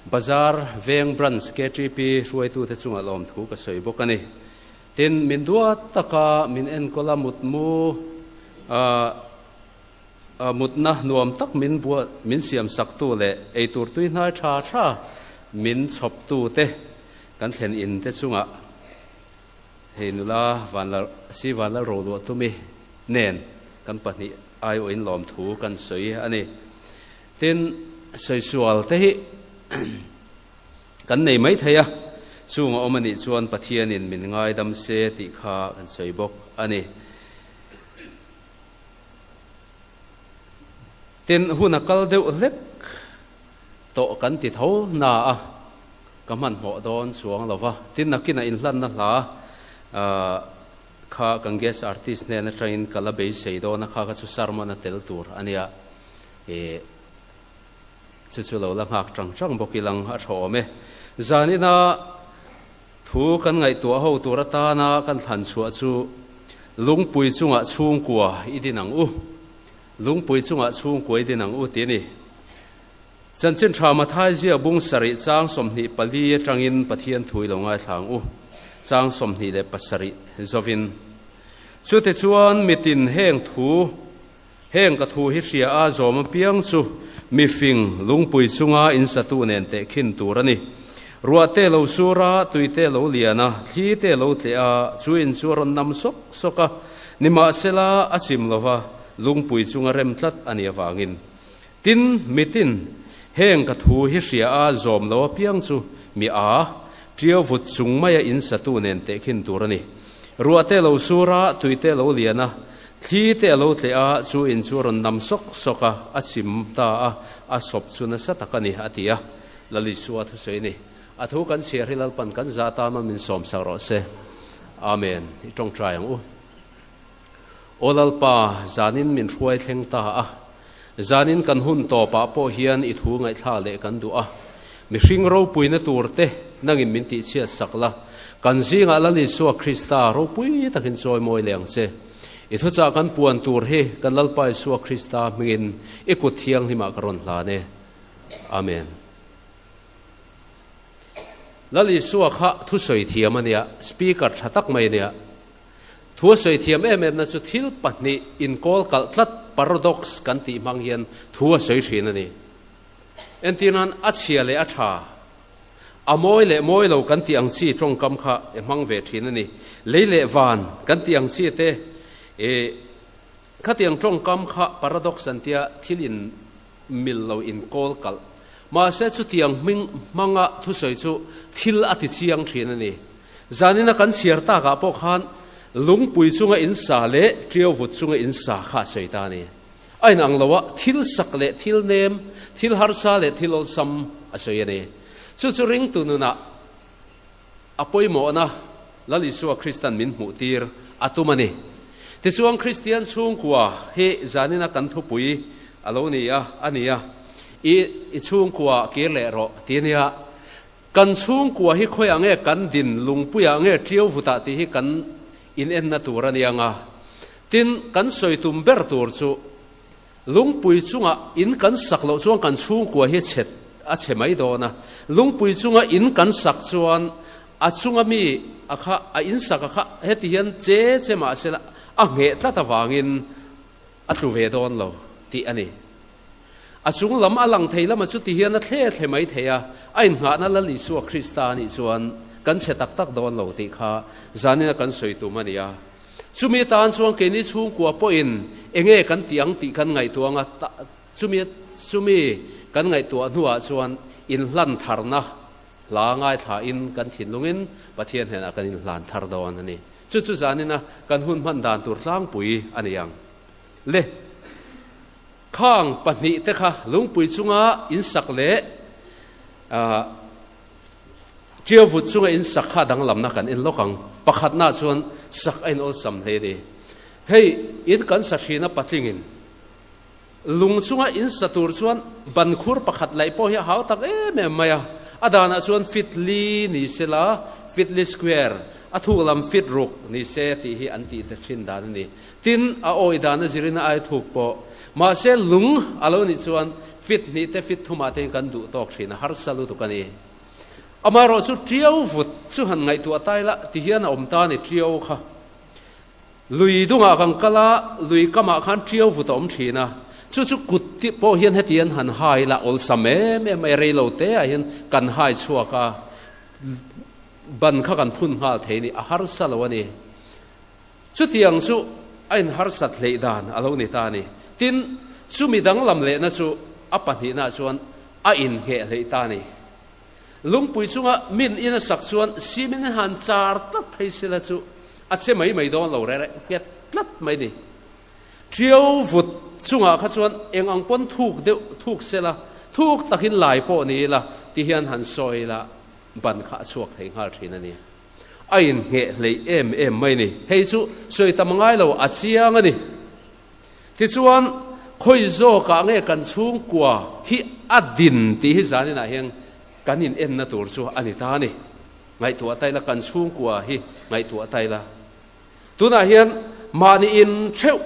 Bazar Veng Branch KTP hruaitute chungah lawmthu ka sawi bawk a ni. Tin, min duat taka min enkawl a mutmu ah, Mutna nuam tak min buat min siam saktu leh eitur tui hnai tha tha min chhawptu te kan thlen in te chungah hei nula Vanlal si Vanlal Roluah tumi nen kan pahnih aiawhin lawmthu kan sawi a ni. Tin, sawi-sual te hi kan nei mai thei a, chung a awm a nih chuan Pathianin min ngaidam se tih kha kan sawi bawk a ni. Tin, hun a kal deuh hlek tawh kan ti tho na a, ka hmanhmawh dawn chuang lo va. Tin, nakinah inhlanna hla kha kan guest artist hnen atangin ka la beisei dawn a, kha kha chu sermon a tel tur a nia. Ih, chu chu lo la nghak chang chang bawk ilang a tha awm e. Zanina Thu kan ngaihtuah ho tur atana kan thlan chhuah chu Lungpui chungah chhungkua i din ang u, Lungpui chungah chhungkua i din ang u tih a ni. Chanchin tha Mathai ziak bung sarih chang 24 atangin Pathian thu i lo ngaithla ang u, chang 27 zovin. Chutichuan mitin heng thu, heng ka thu hi hria a zawm apiang chu mifing lungpui chunga insatu nen tehkhin tur a ni. Ruah te lo sur a, tui te lo lian a, thli te lo tleh a, chu in chu a rawn nam sawk sawk a, nimahsela a chim lova lungpui chunga rem tlat a nih avangin. Tin, mitin, heng ka thu hi hria a zawm lo apiang chu mi a, ṭiau vut chung maia insatu nen tehkhin tur a ni. Ruah te lo sur a, tui te lo lian a, Thli te a lo tleh a, chu in chu a rawn nam sawk sawk a, a chim ta a, a sawp chu nasa tak a ni, a ti a. Lal Isua thusawi a ni. A thu kan chhiar hi Lalpan kan za tama min sawm sak rawh se. Amen. I tawngtai ang u. Aw Lalpa, zanin min hruai thleng ta a. Zanin kan hun tawpah pawh hian i thu ngaihthlak leh kan duh a. Mihring ropuina tur te nangin min tihchhiat sak la, kan zingah Lal Isua Krista ropui takin chawimawi leh ang che. I thuchah kan puan tur hi kan Lalpa Isua Krista hmingin i kut thianghlimah ka rawn hlan e. Amen. Lal Isua kha thusawi thiam a nia, speaker tha tak mai a nia. Thu a sawi thiam em em na chu thil pahnih inkawl kalh tlat, paradox, kan tih hmang hian thu a sawi thin a ni. Entirnan, a chhia leh a tha, a mawi leh mawi lo kan tih ang chi tawngkam kha e hmang ve thin a ni. Lei leh van kan tih ang chi te, e, khatiang tawngkam kha paradox an tia thil in mil lo inkawl kalh. Mahse chutiang hming hmanga thusawi chu thil a ti chiang thin a ni. Zanina kan chhiar takah pawh khan lungpui chunga in sa leh ṭiau vut chunga in sa kha a sawi ta a ni. A inang lo a, thil sak leh thil nem, thil harsa leh thil awlsam a sawi a ni. Chu chu ringtu nunah a pawimawhna Lal Isua Kristan min hmuhtir a tum a ni. Tichuan Kristian chhungkua hi zanina kan thupui a lo ni a, a ni a, I i chhungkua kir leh rawh ti a nia. Kan chhungkua hi khawiah nge kan din, lungpuiah nge ṭiau vutah tih hi kan inenna tur a nia nga. Tin, kan sawi tum ber tur chu lungpui chunga in kan sak loh chuan kan chhungkua hi chhe a chhe mai dawn a. Lungpui chunga in kan sak chuan a chunga mi a kha a in sak a kha heti hian che che mah sela a ngheh tlat avangin a tlu ve dawn lo tih a ni. A chung lam a lang thei lama chuti hian a thle thle mai thei a, a inngahna Lal Isua Krista anih chuan kan chhe tak tak dawn lo tih kha zanina kan sawi tum a ni a. Chumi atan chuan keini chhungkua pawhin enge kan tih ang tih kan ngaihtuah ang a, chumi chumi kan ngaihtuah hnuah chuan inhlan tharna hla ngaithlain kan thinlungin Pathian hnenah kan inhlan thar dawn a ni. Chu chu zanina kan hun hman dan tur tlangpui a ni ang. Le. Khang pahnihte kha lungpui chunga insak leh ṭiauvut chunga insak kha danglamna kan en lawk ang. Pakhatnaah chuan sak a inawlsam hle a ni. Hei in kan sa ṭhina patlingin lung chunga insa tur chuan ban khur pakhat laih pawh hi a hau tak em em mai a. A danah chuan feet li ni sela, feet li square, a thuk lam feet ruk ni se tih hi an tih ta ṭhin dan a ni. Tin, a awih dan a zirin a ai thuk pawh. Mahse, lung a lo nih chuan fit hnih te fit thumah te hian kan duh tawk thin a, harsa lutuk a ni. Amaherawh chu ṭiau vut chu han ngaihtuah ta ila ti hian a awm ta a ni, ṭiau kha. Lui dungah kan kal a, lui kamah khan ṭiau vut a awm thin a, chu chu kut tih pawh hian heti hian han hai ila awlsam em em mai, rei lo te ah hian kan hai chhuak a, ban kha kan phun nghal thei a ni, a harsa lo a ni. Chutiang chu a inharsat hleih dan a lo ni ta a ni. Tin, chumi danglam lehna chu a pahnihnaah chuan a inngeh hleih ta a ni. Lungpui chunga min in a sak chuan simin in han char tlat phei sila chu a che mai mai dawn lo reh reh nghet tlat mai ni. Ṭiau vut chungah kha chuan eng ang pawn thuk deuh thuk sela, thuk takin lai pawh ni ila ti hian han sawi ila ban kha a chhuak thei nghal ṭhin a ni. A inngeh hleih em em mai ni. Hei chu sawi tam ngai lo, a chiang a ni. Tichuan, khawi zawkah nge kan chhungkua hi a din tih hi zaninah hian kan inenna tur chu a ni ta a ni. Ngaihtuah ta ila, kan chhungkua hi ngaihtuah ta ila. Tunah hian mahni in theuh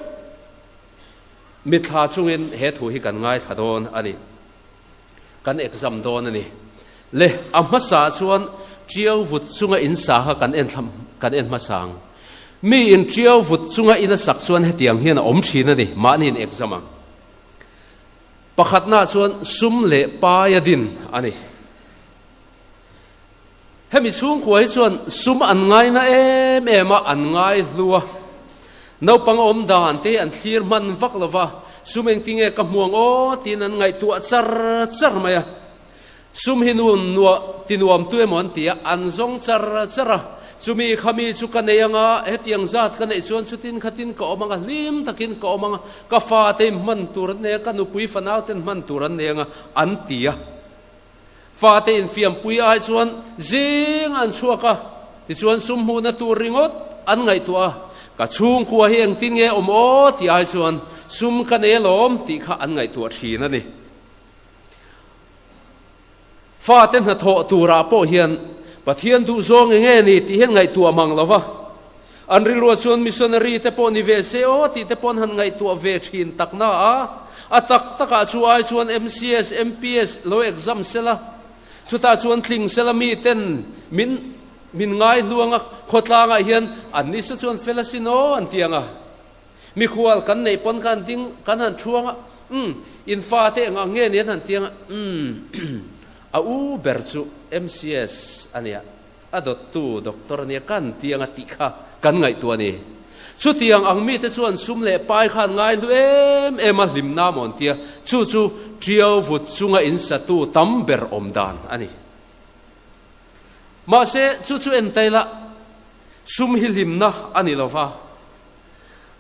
mitthla chungin he thu hi kan ngaithla dawn a ni. Kan exam dawn a ni. Le, a hmasa chuan Ṭiau vut chunga in sa kha kan en thlam, kan en hmasa ang. Mi in Ṭiau vut chunga in a sak chuan hetiang hian a awm ṭhin a ni, mahni in exam ang. Pakhatnaah chuan sum leh pai a din a ni. Hemi chhungkua hi chuan sum an ngaina em em a, an ngai hlu a. Naupang awm dan te hi an thlir hman vak lo va, sum engtinge ka hmuang aw tiin an ngaihtuah char char mai a. Sum hi nu nua ti nuam tu emaw an ti a, an zawng char char a. Chumi khami chu ka nei anga, hetiang zat ka neih chuan chutin khatin ka awm anga, hlim takin ka awm anga, ka fate in hman tur an nei a, ka nupui fanau ten hman tur an nei anga an ti a. Fate infiampui ai chuan zing an chhuak a, tichuan sum hmuhna tur ringawt an ngaihtuah a, ka chhungkua hi engtin nge awm aw tih ai chuan sum ka nei alawm tih kha an ngaihtuah thin a ni. Fate hnathawh turah pawh hian Pathian duhzawng enge ni tih hian ngaihtuah mang lo va, an rilruah chuan missionary te pawh ni ve se aw tih te pawh an han ngaihtuah ve thin tak na a, a tak takah chu ai chuan MCS, MPS lo exam sela, chutah chuan tling sela mi ten min min ngai hluang a, khawtlangah hian an ni se chuan fel asin aw an ti ang a. Mikhual kan neih pawn khan ding kan han thuang a, umm, in fate eng ang nge ni an han ti ang a, umm, a u ber chu MCS a nia, a dawttu doctor a nia kan ti ang a tih kha kan ngaihtuah a ni. Chutiang ang mite chuan sum leh pai khan ngai hlu em em a hlimna maw an tia, chu chu ṭiau vut chunga insatu tam ber awm dan a ni. Mahse, chu chu entaila sum hi hlimna a ni lo va.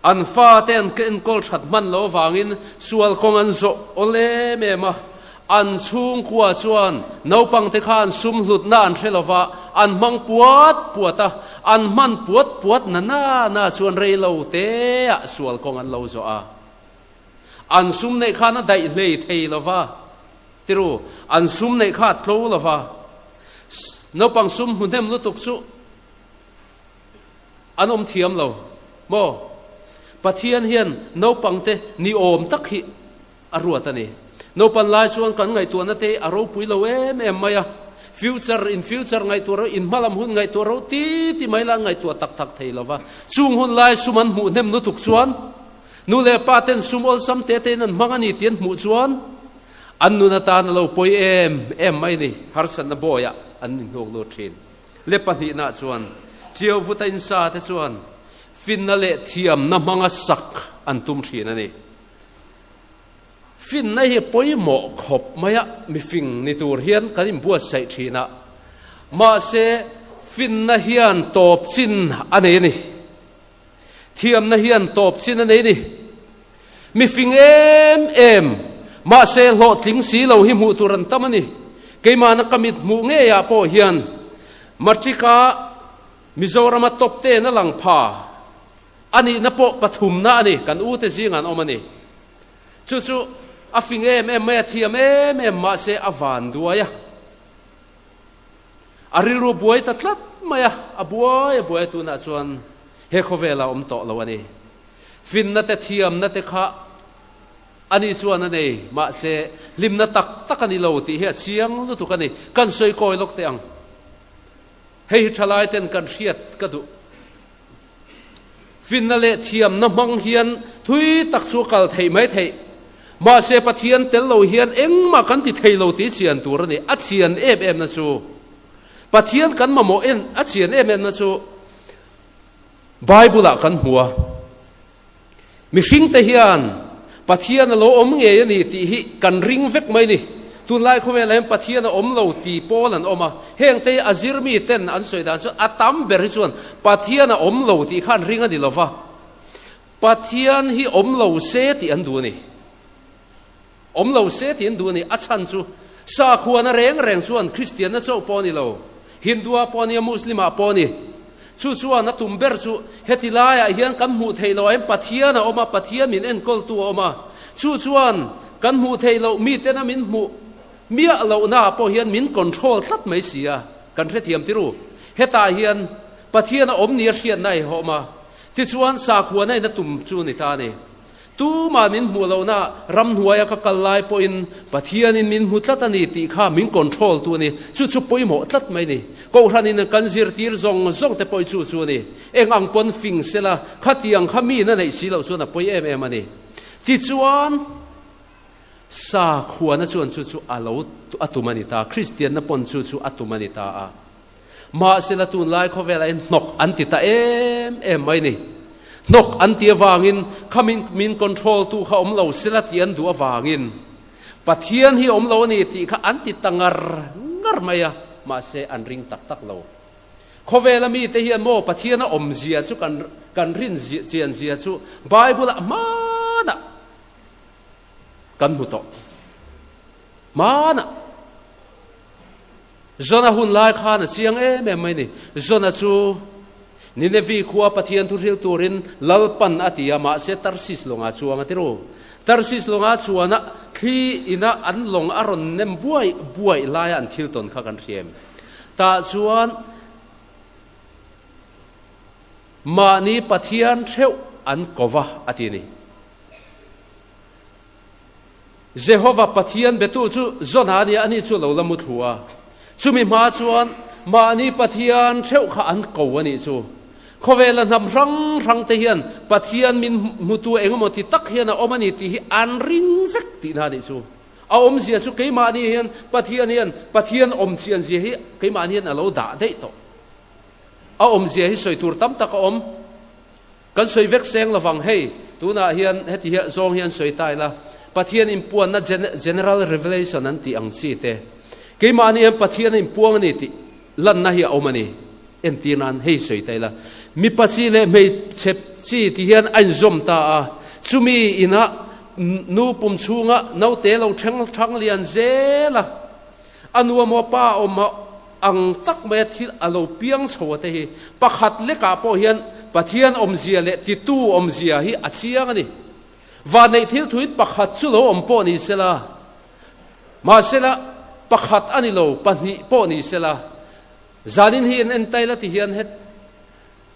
An fate an enkawl that hman lo avangin sual kawng an zawh awl em em a. An chhungkua chuan naupangte kha an sum hlutna an hre lova, an hmang puat puat a, an hman puat puat na na na chuan rei lo teah sual kawng an lo zawh a. An sum neih khan a daih hlei thei lova, tiru, an sum neih kha a tlo lova. Naupang sum hmu hnem lutuk chu An awm thiam lo maw? Pathian hian naupangte ni awm tak hi a ruat a ni. Naupan lai chuan kan ngaihtuahna te hi a ropui lo em em mai a, future in future ngaihtuah ro, in hmalam hun ngaihtuah ro ti ti mai la an ngaihtuah tak tak thei lo va. Chung hun lai sum an hmuh hnem lutuk chuan nu leh pa ten sum awlsam te tein an hmang a ni tih an hmuh chuan an nun atan a lo pawi em em mai ni, harsatna bawiah an inhnuk lut thin. Le pahnihna chuan Ṭiau vuta insa te chuan finna leh thiamna hmanga sak an tum ṭhin a ni. Finna hi pawimawh khawp mai a, mifing ni tur hian kan inbuatsaih ṭhin a, mahse finna hian tawp chin a nei a ni. Thiamna hian tawp chin a nei a ni. Mifing em em, mahse hlawhtling si lo hi hmuh tur an tam a ni. Keimahna ka mit hmuh ngeiah pawh hian Matric-a Mizorama top ten a lang pha a nihna pawh pathumna a ni, kan ute zingah an awm a ni. Chu chu a fing em em mai, a thiam em em, mahse a vanduai a. A rilru buai ta tlat mai a, a buai a buai a tunah chuan he khawvelah a awm tawh lo a ni. Finna te thiamna te kha a ni chuan a nei, mahse hlimna tak tak a ni lo tih hi a chiang lutuk a ni. Kan sawi kawi lawk teh ang. Hei hi thalai ten kan hriat ka duh. Finna leh thiamna hmang hian thui tak chu a kal theih mai theih. Mahse Pathian tel lo hian engmah kan ti thei lo tih chian tur a ni. A chian em em na chu Pathian kan mamawh en a chian em em na chu Bible ah kan hmu a. Mihringte hian Pathian a lo awm ngei a ni tih hi kan ring vek mai ni. Tunlai khawvelah hian Pathian a awm lo ti pawl an awm a, hengte hi a zir mi ten an sawi dan chuan a tam ber hi chuan Pathian a awm lo tih kha an ring a ni lo va, Pathian hi awm lo se tih an duh a ni. Awm lo se tih an duh a ni. A chhan chu sakhuana reng reng chuan Kristianna chauh pawh a ni lo, Hindua pawh a ni a, Muslim-ah pawh a ni. Chu chuan a tum ber chu heti laiah hian kan hmuh theih loh ah Pathian a awm a, Pathian min enkawltu a awm a. Chu chuan kan hmuh theih loh mitena min hmuh miah lohnaah pawh hian min control tlat mai si a, kan hrethiam tirh. Hetah hian Pathian a awm nia hriatna a ihawm a, tichuan sakhuana in a tum chu a ni ta a ni. Tumah min hmuh lohna ramhnuaia ka kal lai pawhin Pathianin min hmu tlat a ni tih kha min control tu a ni. Chu chu pawimawh tlat mai a ni. Kohhranin kan zirtir zawng zawng te pawh chu chu a ni. Eng ang pawn fing sela, khatiang kha mi na neih si loh chuan a pawi em em a ni. Tichuan, sakhuana chuan chu chu a lo a tum a ni ta, Kristianna pawn chu chu a tum a ni ta a. Mahsela tunlai khawvelah hian hnawk an ti ta em em mai ni. Hnawk an ti avangin kha min min control tu kha awm lo sela tih an duh avangin Pathian hi awm lo a ni tih kha an ti ta ngar ngar mai a, mahse an ring tak tak lo. Khawvela mite hian maw Pathian a awm zia chu kan kan rin chian zia chu Bible ah hmanah kan hmu tawh. Hmanah. Jona hun lai khan a chiang em em mai ni. Jona chu Ninevi khua Pathian thu hril turin Lalpan a ti a, mahse Tarsis lawngah chuang a ti ru. Tarsis lawngah chuan a thli ina an lawng a rawn nem buai buai laia an thil tawn kha kan hria em? Tah chuan mahni Pathian theuh an ko va a ti a ni. Jehova Pathian betu chu Jona a nia, ani chu lo la mu thlu a. Chumi hma chuan mahni Pathian theuh kha an ko a nih chu. Khawvela hnam hrang hrang te hian Pathian min hmutu engemaw ti tak hian a awm a ni tih hi an ring vek tihna a nih chu. A awmzia chu keimahni hian Pathian hian Pathian awm chianzia hi keimahni hian a lo dah daih tawh. A awmzia hi sawi tur tam tak a awm. Kan sawi vek seng lovang hei, tunah hian heti hi zawng hian sawi ta ila, Pathian inpuanna General Revelation an tih ang chi te, keimahni hian Pathian a inpuang a ni tih lanna hi a awm a ni, entir nan hei sawi ta ila. Mipa chi leh hmeichhe chi ti hian a inzawm ta a, chumi inah nu pum chhunga naute lo thleng thang lian zel a, a nu amaw pa awm ang tak maia thil a lo piang chho a te hi pakhat lekah pawh hian Pathian awmzia leh titu awmzia hi a chiang a ni. Vanneih thil thuin pakhat chu lo awm pawh ni sela, mahsela pakhat a ni lo, pahnih pawh ni sela, Zanin hi an entail a ti hian het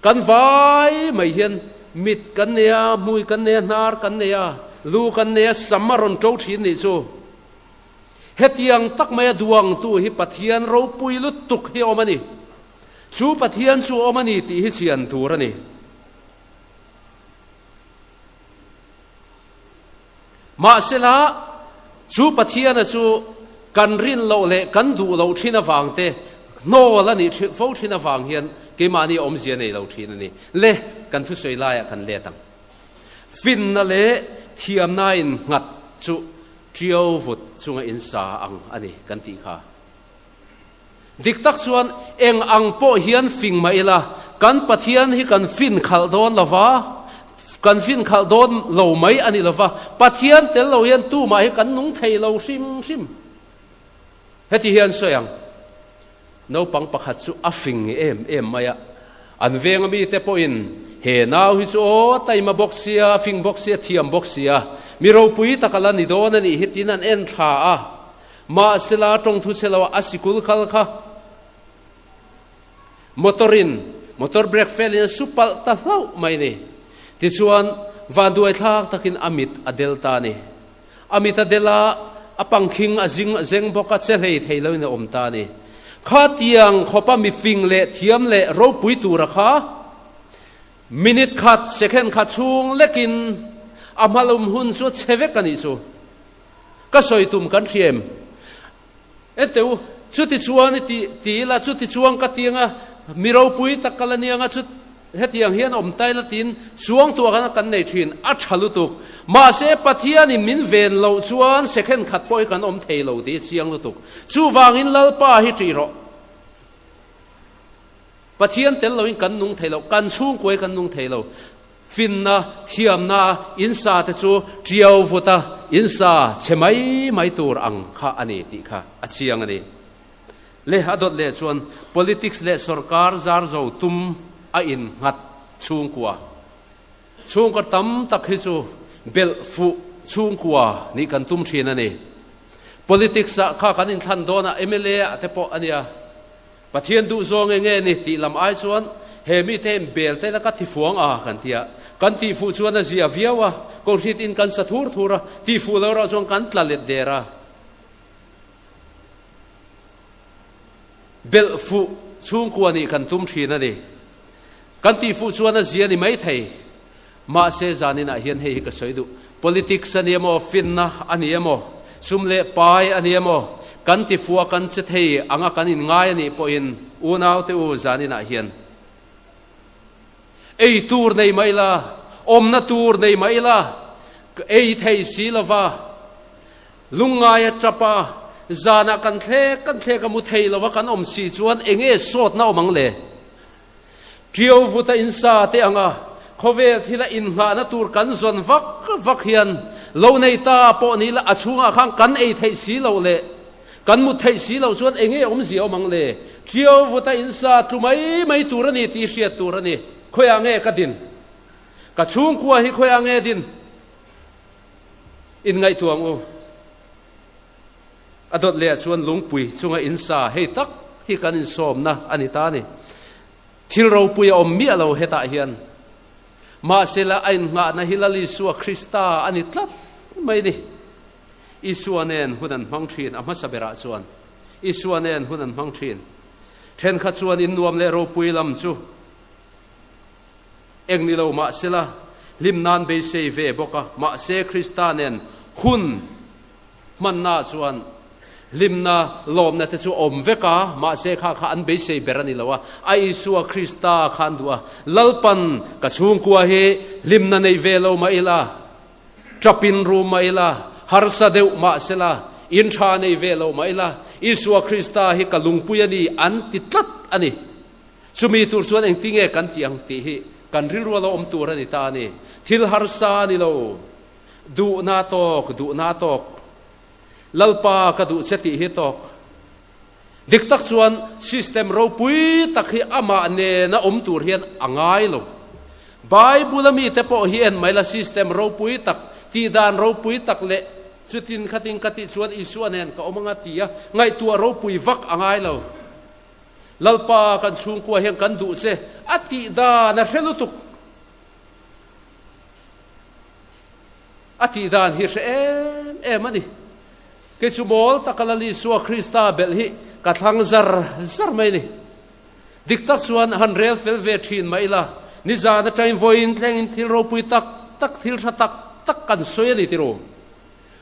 kan vai mai hian mit kan nei a, hmui kan nei a, hnar kan nei a, lu kan nei a, sam a rawn to thin nih chu. Hetiang tak maia duangtu hi Pathian ropui lutuk hi a awm a ni. Chu Pathian chu a awm a ni tih hi chian tur a ni. Mahsela, chu Pathiana chu kan rin loh leh kan duh loh thin avang te, hnawl a nih fo thin avang hian keimahni awmzia nei lo thin a ni. Le, kan thusawi laiah kan let ang. Finna leh thiamnain nghat chu ṭiau vut chunga insa ang a ni kan tih kha. Dik tak chuan eng ang pawh hian fing mah ila, kan Pathian hi kan fin khalh dawn lo va, kan fin khalh dawn lo mai a ni lo va, Pathian tel lo hian tumah hi kan nung thei lo hrim hrim. Heti hian sawi ang, naupang pakhat chu a fing em em mai a, an venga mite pawhin he nau hi chu aw taima bawk sia, fing bawk sia, thiam bawk sia, mi ropui tak a la ni dawn a nih hi tiin an en thla a. Mahsela tawngthu chhe lo a sikul kal kha motor in motor brake fail in a su palh ta hlauh mai ni. Tichuan vanduai thlak takin a mit a del ta ni. A mit a del a, a pangkhing a zing zeng bawk a, che hlei thei lo in a awm ta ni. Khatiang khawpa mifing leh thiam leh ropui tura kha minute khat second khat chhung lekin a hmalum hun chu a chhe vek a nih chu. Ka sawi tum kan hria em? Ente u, chuti chuan i ti ti ila, chuti chuan ka ti anga, mi ropui tak ka la ni anga, chu hetiang hian awm ta ila tiin suang tuah khan kan nei thin, a tha lutuk. Mahse, Pathianin min ven loh chuan second khat pawh hi kan awm thei lo tih hi chiang lutuk. Chuvangin Lalpa hi ṭih rawh. Pathian tel loin kan nung thei lo, kan chhungkuai kan nung thei lo. Finna, thiamna, insa te chu ṭiau vuta insa chhe mai mai tur ang kha a ni tih kha a chiang a ni. Le a dawt leh chuan politics leh sorkar zar zo tum a innghat chhungkua. Chhungkaw tam tak hi chu belh fuh chhungkua nih kan tum thin a ni. Politics ah kha kan inthlan dawn a, mla ah te pawh a nia. Pathian duh zawng eng nge ni tih lam ai chuan he mite in bel te laka tifuang a kan ti a, kan tihfuh chuan a zia viau a, kohhrit in kan sa thur thur a, tihfuh lo erawh chuan kan tla let der a. Belh fuh chhungkua nih kan tum thin a ni. Kan tihfuh chuan a zia ni mai thei. Mahse zaninah hian hei hi ka sawi duh, politics a ni emaw, finna a ni emaw, sum leh pai a ni emaw, kan tifua kan che thei anga kan inngai a nih pawhin unaute u zaninah hian ei tur nei mah ila, awmna tur nei mah ila, ei thei si lova, lungngaia tapa zanah kan thlek kan thlek a mu thei lova kan awm si chuan enge sawtna awm ang le? Ṭiau vuta insa te anga khawvel thila inngahna tur kan zawn vak vak hian lo nei ta pawh ni la a chhungah khan kan ei theih si loh leh kan mut theih si loh chuan enge awmzia awm ang le? Ṭiau vuta insa tlu mai mai tur a ni tih hriat tur a ni. Khawiah nge ka din? Ka chhungkua hi khawiah nge din? Inngaihtuah ang u. A dawt leh ah chuan lungpui chunga insa hei tak hi kan insawmna a ni ta a ni. Thil ropui a awm miah lo hetah hian. Mahsela a innghahna hi Lal Isua Krista a ni tlat mai ni. Isua nen hun an hmang thin a hmasa berah chuan Isua nen hun an hmang thin. Thenkhat chuan innuam leh ropui lam chu eng ni lo mahsela hlim nan beisei ve bawk a, mahse Krista nen hun Hmanna chuan hlimna, lawmna te chu awm vek a, mahse kha kha an beisei ber a ni lo a, a Isua Krista kha an duh a, Lalpan ka chhungkua hi hlimna nei ve lo mah ila, tap in rum mah ila, harsa deuh mah sela, in tha nei ve lo mah ila, Isua Krista hi ka lungpui a ni an ti tlat a ni. Chumi tur chuan engtinge kan tih ang tih hi kan rilru a lo awm tur a ni ta a ni. Thil harsa a ni lo. Duhna tawk, duhna tawk. Lalpa ka duh che tih hi tawk. Dik tak chuan system ropui tak hi amah nena awm tur hian a ngai lo. Bible a mite pawh hi en mai la system ropui tak, tihdan ropui tak leh chutin khatin ka tih chuan Isua nen ka awm anga tia ngaihtuah ropui vak a ngai lo. Lalpa kan chhungkua hian kan duh che a tihdan a hre lutuk. A tih dan hi hre em em a ni. Kei chu mawl taka Lal Isua Krista belh hi ka thlang zar zar mai a ni. Dik tak chuan han rel fel ve thin mah ila, nizan atangin vawiin thlengin thil ropui tak tak, thil tha tak tak kan sawi a ni ti ru.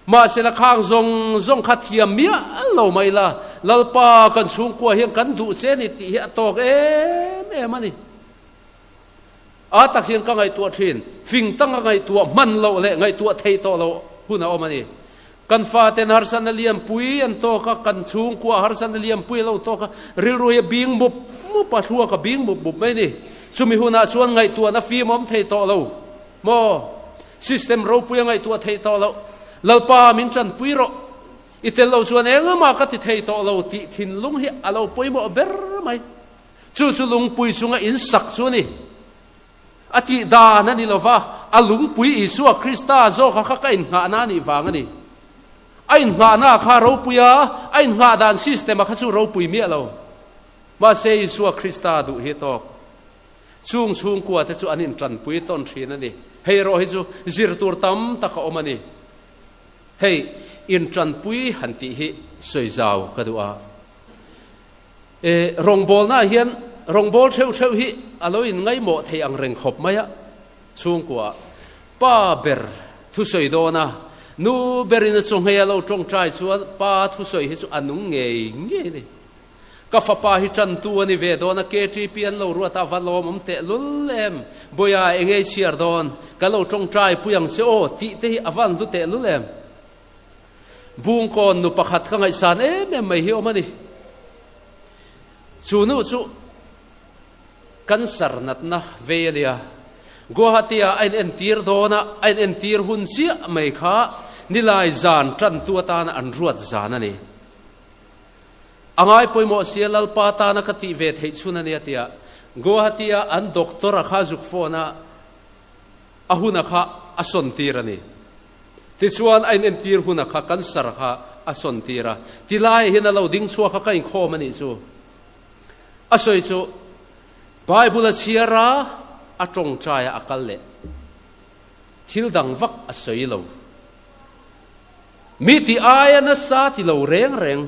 Mahsela khang zawng zawng kha thiam miah lo mah ila, Lalpa kan chhungkua hian kan duh che a ni tih hi a tawk em em a ni. A tak hian ka ngaihtuah thin. Fing tanga ngaihtuah hman loh leh ngaihtuah theih tawh loh hun a awm a ni. Kan faten harsatna lianpui an tawk a, kan chhungkua harsatna lianpui a lo tawk a, rilru hi a bing mup mup a, thluak a bing mup mup mai a ni. Chumi hunah chuan ngaihtuahna fim a awm thei tawh lo maw? System ropui a ngaihtuah theih tawh loh. Lalpa min tanpui rawh, i tel lo chuan engmah ka ti thei tawh lo tih thinlung hi a lo pawimawh ber mai. Chu chu lungpui chunga in sak chu a ni. A tih dan a ni lo va, a lungpui Isua Krista zawka kha ka innghahna a nih vang a ni. A innghahna kha a ropui a, a innghah dan system-a kha chu ropui miah lo. Mahse Isua Krista duh hi a tawk. Chung chhungkua te chu an intanpui tawn thin a ni. Hei erawh hi chu zir tur tam tak a awm a ni. Hei intanpui han tih hi sawi zau ka duh a. E, rawngbawlnaah hian rawngbâwl theuh theuh hi a lo inngaimawh thei ang reng khawp mai a, chhungkuaah pa ber thusawi dawn a, nu berin a chawhmei a lo tawngtai chuan pa thusawi hi chu a nung ngei ngei a ni. Ka fapa hi tantu a ni ve dawn a, KTP an lo ruat a, va lawmawm tehlul em, Bawiha eng ei chhiar dawn, ka lo tawngtai pui ang che aw tih te hi a van hlu tehlul em. Bungkawn nu pakhat ka ngaihsan em em mai hi awm a ni. Chu nu chu cancer natna vei a nia. Guwahati-ah a inentir dawn a, a inentir hun chiah mai kha nilai zan tantu atana an ruat zan a ni. A ngai pawimawh sia Lalpa tana ka tih ve theih chhun a nia tia Guwahati-a an doctor a kha zuk phone a, a huna kha a sawntir a ni. Tichuan a inentir huna kha cancer kha a sawntir a, tilaiah hian a lo ding chhuak a, ka inkhawm a nih chu. A sawi chu Bible a chhiar a, a tawngtai a, a kal leh. Thil dang vak a sawi lo. Mi ti aia nasa ti lo reng reng.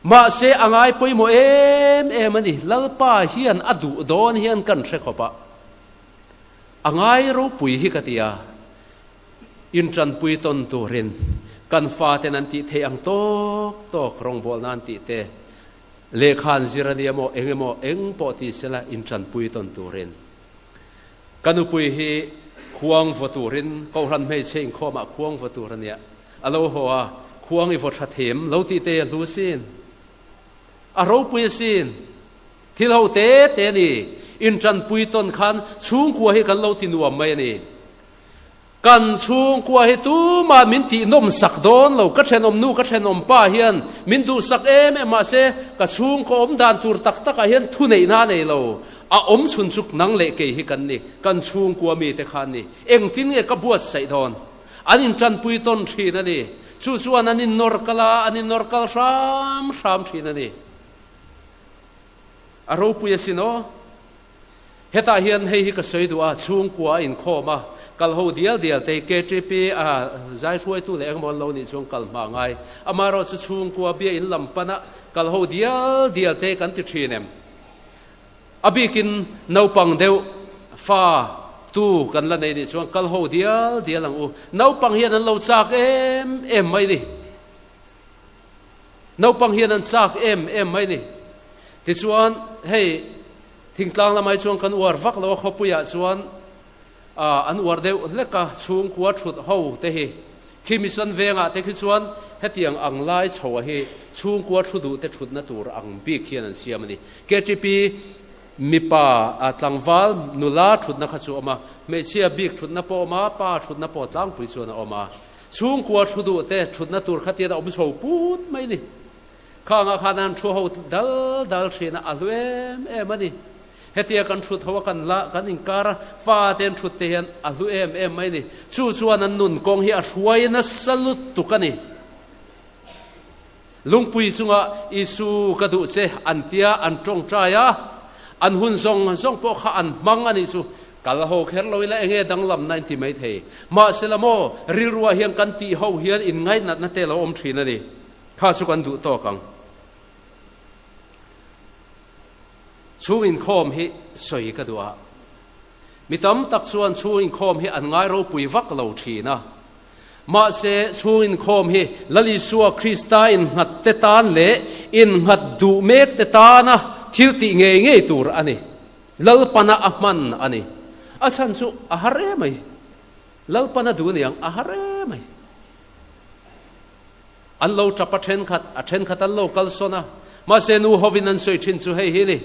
Mahse a ngai pawimawh em em a ni, Lalpa hian a duh dawn hian kan hre khawp a. A ngai ropui hi ka ti a, intanpui tawn turin kan faten an tih theih ang tawk tawk rawngbawlna an tih te, lehkha an zir a nia maw, eng emaw eng pawh ti sela intanpui tawn turin. Ka nupui hi khuang vaw turin Kohhran hmeichhe inkhawmah khuang vaw tur a nia, a lo haw a, khuang i vaw tha them lo tih te a hlu sin. A ropui asin. Thil ho te te a ni. Intanpui tawn khan chhungkua hi kan lo ti nuam mai a ni. Kan chhungkua hi tumah min tih nawm sak dawn lo. Ka thenawm nu, ka thenawm pa hian min duhsak em em mahse ka chhungkaw awm dan tur tak takah hian thuneihna a nei lo. A awm chhun chuk nang leh kei hi kan ni. Kan chhungkua mite kha an ni. Engtin nge ka buatsaih dawn? An intanpui tawn thin a ni. Chu chuan an innawr kal a, an innawr kal hram hram thin a ni. A ropui asin aw. Hetah hian hei hi ka sawi duh a, chhungkua a inkhawm a, kal ho dial dial te hi KTP a zai hruaitu leh engemaw an lo nih chuan kal hma ngai. Amaherawhchu chhungkua bia in lam pana kal ho dial dial te hi kan ti thin em? A bikin naupang deuh fa tu kan la nei nih chuan kal ho dial dial ang u. Naupang hian an lo chak em em mai ni. Naupang hian an chak em em mai ni. Tichuan hei thingtlang lamah hi chuan kan uar vak lo a, khawpuiah chuan an uar deuh hlek a, chhungkua thut ho te hi. Khi mission vengah te khi chuan hetiang ang lai chho ah hi chhungkua thu duh te thutna tur ang bik hian an siam a ni. KTP. Mipa a tlangval nula thutna kha chu a awm a, hmeichhia bik thutna pawh a awm a, pa thutna pawh tlangpui chuan a awm a. Chhungkua thu duh te thutna tur kha tian a awm chho put mai ni. Khangah khan an thu ho dal dal thin a, a hlu em em a ni. Hetia kan thut ho a kan la kan inkar a, fa te an thut te hian a hlu em em mai ni. Chu chuan an nun kawng hi a hruai nasa lutuk a ni. Lungpui chunga Isu ka duh che an tia an tawngtai a, an hun zawng zawng pawh kha an hmang a nih chu. Kal ho kher lo ila enge danglamna in ti mai thei. Mahsela maw, rilruah hian kan tih ho hian inngainatna te lo awm thin a ni. Kha chu kan duh tawk ang. Chhung inkhawm hi sawi ka duh a. Mi tam tak chuan chhung inkhawm hi an ngai ropui vak lo thin a. Mahse, chhung inkhawm hi Lal Isua Krista innghat te tan leh innghat duh mek te tana thil tih ngei ngei tur a ni. Lalpana a hman a ni. A chhan chu a har em mai. Lalpana duh niang a har em mai. An lo tap a thenkhat, a thenkhat an lo kalsawn a. Mahse, nu hovin an sawi thin chu hei hi ni.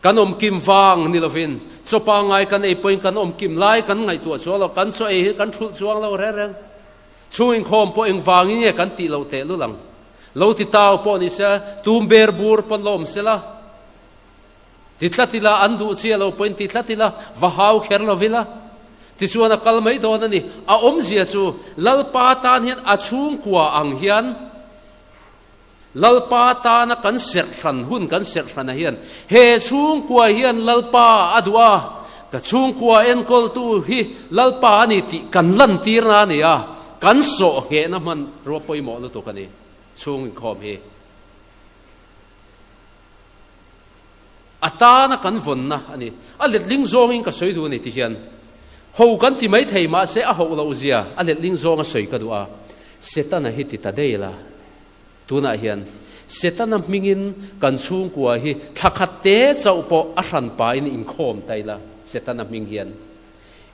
Kan awm kim vang ni lovin, chaw pangngai kan ei pawhin kan awm kim lai kan ngaihtuah chuang lo, kan chaw ei hi kan thulh chuang lo reng reng. Chhung inkhawm pawh engvangin nge kan tih loh tehlul ang? Lo ti tau pawh ni se, tum ber bur pawn la awm se la, ti tlat ila, an duh chiah lo pawhin ti tlat ila, va hau kher lo ila, tichuan a kal mai dawn a ni. A awmzia chu Lalpa tan hian a chhungkua ang hian, Lalpa tana kan serh hran hun kan serh hranah hian he chhungkua hian Lalpa a duh a, ka chhungkua enkawltu hi Lalpa a ni tih kan lantirna a ni a, kan sawh nghehna hmanrua pawimawh lutuk a ni chhung inkhawm hi. A tana kan vawnna a ni. A letling zawngin ka sawi duh a ni ti hian ho kan ti mai thei mahse a hoh loh zia a letling zawnga sawi ka duh a, Setana hi ti ta dei la. Tunah hian Setana hmingin kan chhungkua hi thla khat te chauh pawh a hran pain inkhawm ta ila, Setana hming hian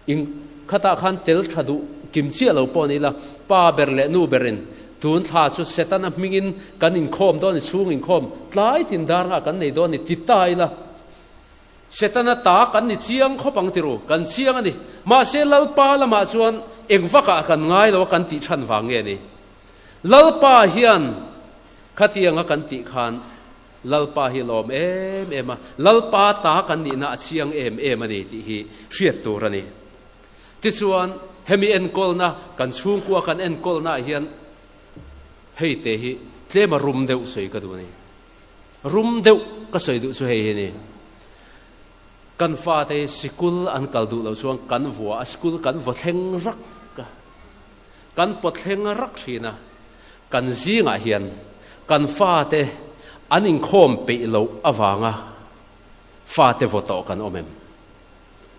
in khatah khan tel tha duh kim chiah lo pawh ni ila, pa ber leh nu berin tun thla chu Setana hmingin kan inkhawm dawn ni, chhung inkhawm tlai tin dar ngah kan nei dawn ni ti ta ila, Setana ta kan ni chiang khawp ang tiru, kan chiang a ni. Mahse Lalpa lamah chuan eng vakah kan ngai lo a kan tih chhan vang nge ni? Lalpa hian khatianga kan tih khan Lalpa hi lawm em em a, Lalpa ta kan nihna a chiang em em a ni tih hi hriat tur a ni. Tichuan hemi enkawlna, kan chhungkua kan enkawlnaah hian hei te hi tlema rum deuh sawi ka duh a ni. Rum deuh ka sawi duh chu hei hi a ni. Kan fate hi sikul an kal duh loh chuan kan vua a, sikul kan vaw thleng rak a, kan pawt thleng rak thin a. Kan zingah hian kan fate an inkhawm peih loh avanga fate vaw tawh kan awm em?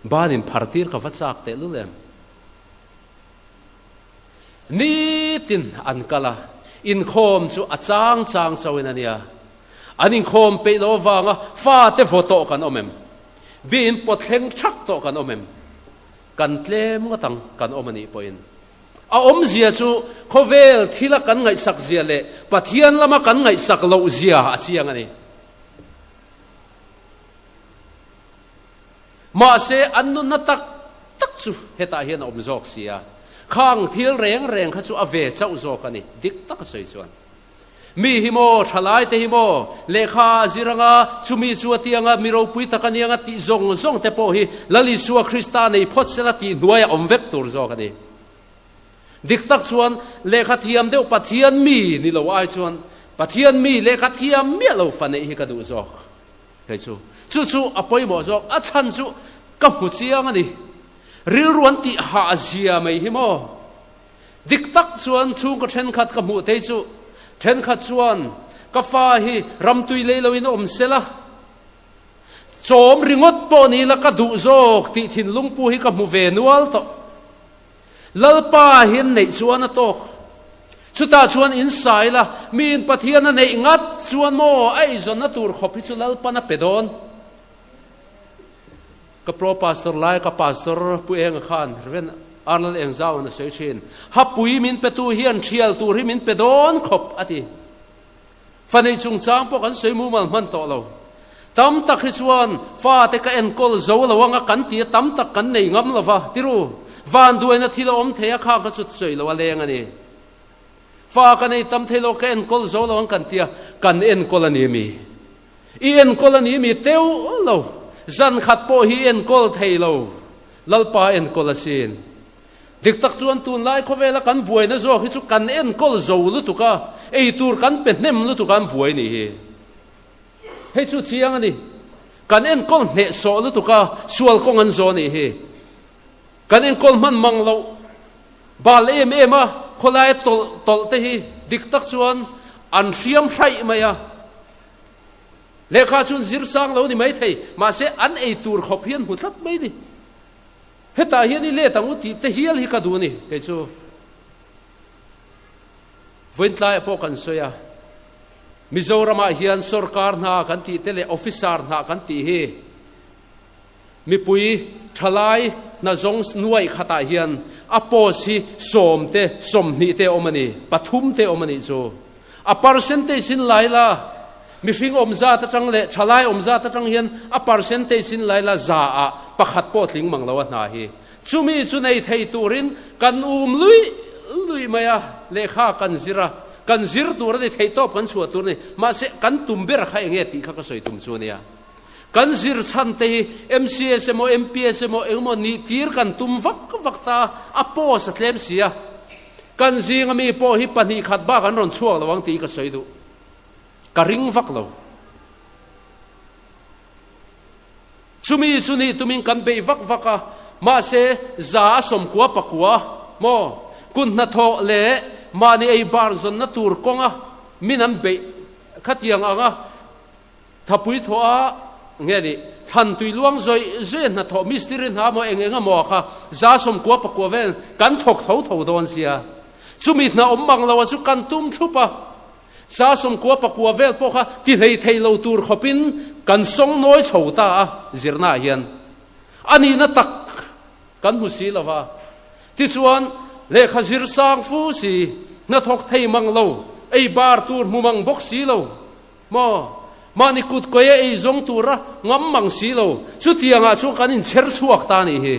Banin phar tir ka va chak tehlul em? Nitin an kal a, inkhawm chu a chang chang chauhin a nia. An inkhawm peih loh avanga fate vaw tawh kan awm em? Biin pawt thleng thak tawh kan awm em? Kan tlem ngawt ang kan awm a nih pawhin. A awmzia chu khawvel thila kan ngaihsak zia leh Pathian lama kan ngaihsak loh zia a chiang a ni. Mahse, an nunna tak tak chu hetah hian a awm zawk si a, khang thil reng reng kha chu a ve chauh zawk a ni, dik taka sawi chuan. Mi hi maw, thalai te hi maw, lehkha a zir anga, chumi chu a ti anga, mi ropui tak a ni anga tih zawng zawng te pawh hi Lal Isua Krista nei phawt sela tih hnuai a awm vek tur zawk a ni. Dik tak chuan, lehkha thiam deuh Pathian mi ni lo ai chuan Pathian mi lehkha thiam miah lo fa neih hi ka duh zawk. Kei chu chu chu a pawimawh zawk, a chhan chu ka hmu chiang a ni. Rilru an tih hah zia mai hi maw? Dik tak chuan chhungkaw thenkhat ka hmuh thei chu, thenkhat chuan ka fa hi ramtui lei loin a awm sela, chawm ringawt pawh ni la ka duh zawk tih thinlung pu hi ka hmu ve nual tawh. Lalpa hian neih chuan a tawk. Chutah chuan in sai la, miin Pathian a neih ngat chuan maw a eizawnna tur khawp hi chu Lalpan a pe dawn. Ka pro pastor lai ka pastor Pu Enga khan Rev. Arnold Engzauan a sawi thin, Hapui min petu hian thial tur hi min pe dawn khawp a ti. Fa neih chungchang pawh kan sawi mumal hman tawh lo. Tam tak hi chuan fate ka enkawl zo lo anga kan tia tam tak kan nei ngam lo va, tiru, vanduaina thil a awm thei a kha ka chut sawi lo a leng a ni. Fa ka nei tam thei lo ka enkawl zo lo ang kan tia, kan enkawl a ni mi? I enkawl a ni mi teuh lo, zan khat pawh hi i enkawl thei lo, Lalpa enkawl asin. Dik tak chuan tunlai khawvela kan buaina zawk hi chu kan enkawl zo lutuk a, ei tur kan pe hnem lutuk a an buai nih hi. Hei chu chiang a ni. Kan enkawl hnehsawh lutuk a, sual kawng an zawh nih hi. Kan enkawl hman mang loh bal em em a, khawlaia tawlh tawlh te hi dik tak chuan an hriam hraih mai a. Lehkha chuan zir sang lo ni mai thei, mahse an ei tur khawp hian hmu tlat mai ni. Hetah hian i let ang u tih te hial hi ka duh a ni kei chu. Vawiin tlaiah pawh kan sawi a, Mizoramah hian sorkar hna kan tih te leh officer hna kan tih hi mipui thalai hna zawng nuaih khatah hian a post hi sawm te 20 te awm a ni, pathum te awm a nih chu. A percentage in lai la, mihring awm zat atang leh thalai awm zat atang hian a percentage in lai la za ah pakhat pawh tling mang lo a hna hi. Chumi chu nei thei turin kan um luih luih mai a, lehkha kan zir a, kan zir tur a ni, theihtawp kan chhuah tur a ni. Mahse, kan tum ber kha eng nge tih kha ka sawi tum chu a nia. Kan zir chhan te hi MCS emaw MPS emaw engemaw nih tir kan tum vak vak ta a, a post a tlem si a. Kan zinga mi pawh hi pahnih khat bak an rawn chhuak lo ang tih ka sawi duh. Ka ring vak lo. Chumi chu nih tumin kan bei vak vak a, mahse za a sawmkua pakua maw kun hnathawh leh mahni ei bar zawnna tur kawnga min an beih khatiang anga thapui thawh a nge ni thlan tui luang zawih zawih hnathawh mistiri hna maw eng eng emaw kha za sawmkua pakua vel kan thawk tho tho dawn sia chumi hna awm mang lo a chu kan tum thup a. Sa sawmkua pakua vel pawh kha ti hlei thei lo tur khawpin kan sawng nawi chho ta a, zirnaah hian a nihna tak kan hmu si lo va. Tichuan, lehkha zir sang fu si, hnathawk thei mang lo, ei bar tur hmu mang bawk si lo maw? Mahni kut kawia ei zawng tura ngam mang si lo, chutiangah chuan kan inchher chhuak ta a nih hi.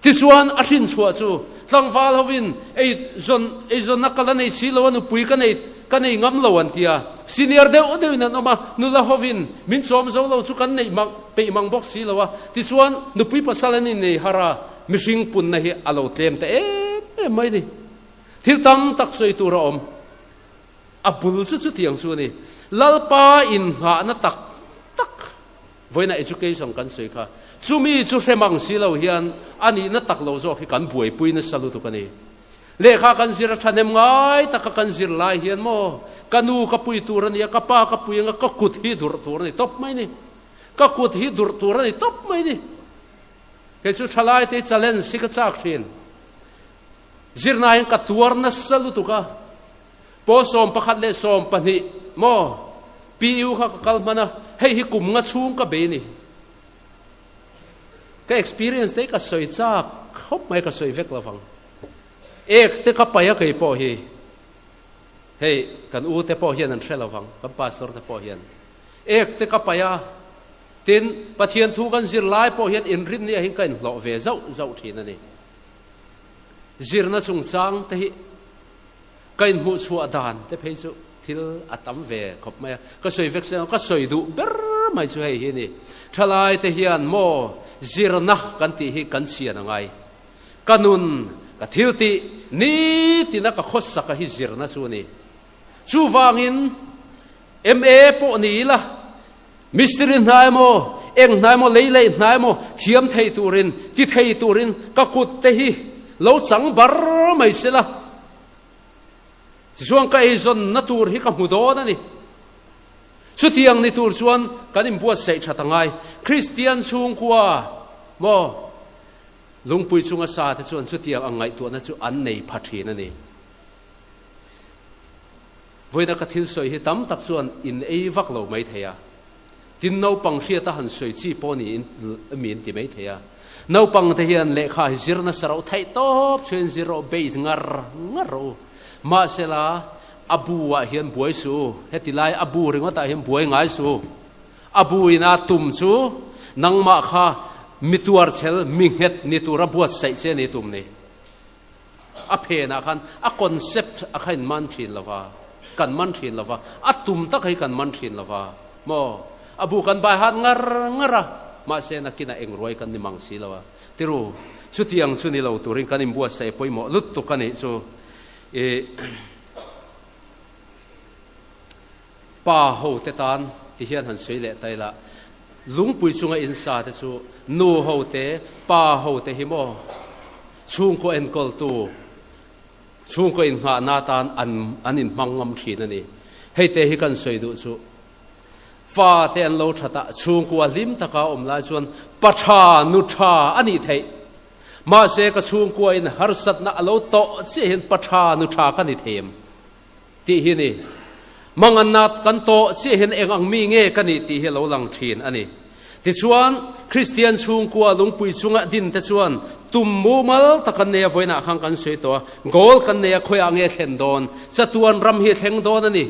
Tichuan a hrinchhuah chu tlangval hovin ei zawn ei zawnna ka la nei si lo a, nupui ka nei ka nei ngam lo an ti a. Senior deuh deuhin an awm a, nula hovin min chawm zo lo chu kan neih mang peih mang bawk si lo a. Tichuan nupui pasal an innei har a, mihring punna hi a lo tlem ta em em mai ni. Thil tam tak sawi tur a awm. A bul chu chutiang chu a ni. Lalpa inngahna tak tak. Vawiina education kan sawi kha chumi chu hre mang si lo hian a nihna tak lo zawk hi kan buaipui nasa lutuk a ni. Lehkha kan zir a thahnem ngai taka kan zir lai hian maw ka nu ka pui tur a nia, ka pa ka pui anga ka kut hi durh tur a ni tawp mai ni. Ka kut hi durh tur a ni tawp mai ni. Kei chu thalai te challenge hi ka chak thin. Zirna hian ka tuar nasa lutuk a. Paw 11 leh 12 maw PU kha ka kal hman a, hei hi kum nga chhung ka bei ni. Ka experience te hi ka sawi chak khawp mai ka sawi vek lovang. Ek te ka pai a kei pawh hi hei kan u te pawh hian an hre lovang, kan pastor te pawh hian. Ek te ka pai a, tin Pathian thu kan zir lai pawh hian inrinni ah hian ka inhlawh ve zauh zauh thin a ni. Zirna chungchang te hi Ka inhmuh chhuah dan te phei chu thil a tam ve khawp mai a, ka sawi vek sen a, ka sawi duh ber mai chu hei hi a ni. Thalai te hian maw zirna kan tih hi kan chhian a ngai. Ka nun, ka thil tih nitina ka khawsaka hi zirna chu a ni. Chuvangin MA pawh ni ila, mistiri hna emaw, eng hna emaw, lei leih hna emaw thiam thei turin, ti thei turin ka kut te hi lo chang bar mai sela. Tichuan ka eizawnna tur hi ka hmu dawn a ni. Chutiang ni tur chuan kan inbuatsaih that a ngai. Kristian chhungkua maw lungpui chunga sa te chuan chutiang ang ngaihtuahna chu an nei pha thin a ni. Vawiina ka thil sawi hi tam tak chuan in ei vak lo mai thei a. Tin, naupang hriata han sawi chi pawh niin mi an ti mai thei a. Naupang te hian lehkha hi zir nasa ro theih tawp chuan zir rawh, bei ngar ngar rawh u. Mahsela, a bu ah hian buai suh u. Heti lai a bu ringawtah hian buai ngai suh u. A buina tum chu nangmah kha mi tuarchel, mi nghet ni tura buatsaih che ni tum ni. A phenah khan a concept a kha in man thin lo va, kan man thin lo va, a tum tak hi kan man thin lo va maw? A bu kan bai hat ngar ngar a, mahse nakinah eng ruai kan ni mang si lo a. Tiru, chutiang chu ni lo turin kan inbuatsaih pawimawh lutuk a nih chu. I pa ho te tan ti hian han sawi leh ta ila, lungpui chunga in sa te chu nu ho te, pa ho te hi maw chhungkaw enkawltu, chhungkaw inngahna tan an an inhmang ngam thin a ni. Hei te hi kan sawi duh chu fa te an lo that a, chhungkua hlim taka awm lai chuan pa tha, nu tha a nih theih. Mahse ka chhungkua in harsatna a lo tawh chiah hian pa tha, nu tha ka ni thei em? Tih hi a ni. Manganna kan tawh chiah hian eng ang mi nge ka nih tih hi a lo lang thin a ni. Tichuan, Kristian chhungkua lungpui chunga din te chuan tum mumal tak an nei a, vawiinah khan kan sawi tawh a, goal kan nei a, khawiah nge thlen dawn? Chatuan ram hi a thleng dawn a ni.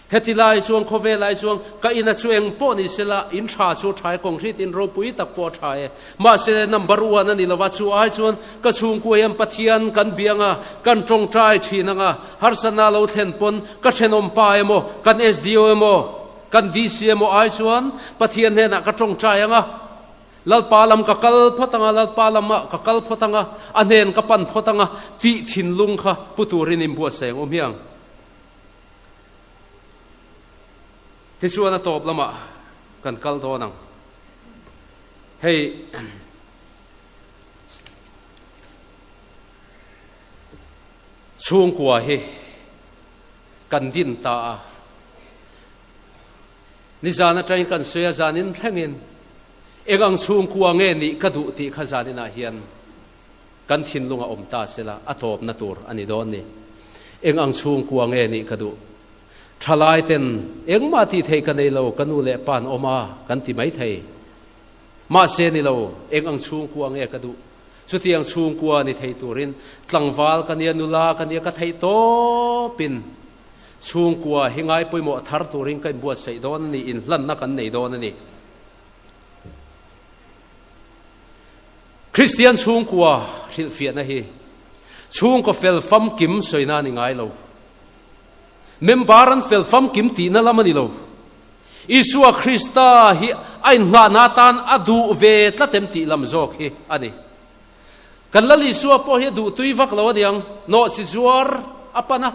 Heti lai chuan khawvel ai chuan ka ina chu eng pawh ni sela, in tha chu tha e, concrete in ropui tak pawh a tha e. Mahse, number one a ni lova, chu ai chuan ka chhungkua hian Pathian kan biang a, kan tawngtai thin ang a, harsatna lo thlen pawn ka thenawm pa emaw, kan SDO emaw, kan DC emaw ai chuan Pathian hnenah ka tawngtai ang a, Lalpa lam ka kal phawt ang a, Lalpa lamah ka kal phawt ang a, a hnen ka pan phawt ang a tih thinlung kha pu turin inbuatsaih ang u hmiang. Tichuan a tawp lamah kan kal dawn ang. Hei chhungkua hi kan din ta a, nizan atangin kan sawi a, zanin thlengin eng ang chhungkua nge nih ka duh tih kha zaninah hian Kan thinlung a awm ta sela a tawpna tur a ni dawn ni. Eng ang chhungkua nge nih ka duh? Thalai ten engmah tih theih ka nei lo, ka nu leh pa an awm a kan ti mai thei. Mahse ni lo, eng ang chhungkua nge ka duh? Chutiang chhungkua ni thei turin tlangval ka nia, nula ka nia ka theih tawpin chhungkua hi ngai pawimawh thar turin ka inbuatsaih dawn a ni, inhlanna kan nei dawn a ni. Kristian chhungkua hrilhfiahna hi chhungkaw fel famkim sawina a ni ngai lo. Member an fel famkim tihna lam a ni lo. Isua Krista hi a inngahna atan a duh ve tlat em tih lam zawk hi a ni. Kan Lal Isua pawh hi a duh tui vak lo a niang, nawhchi zuar a pan a,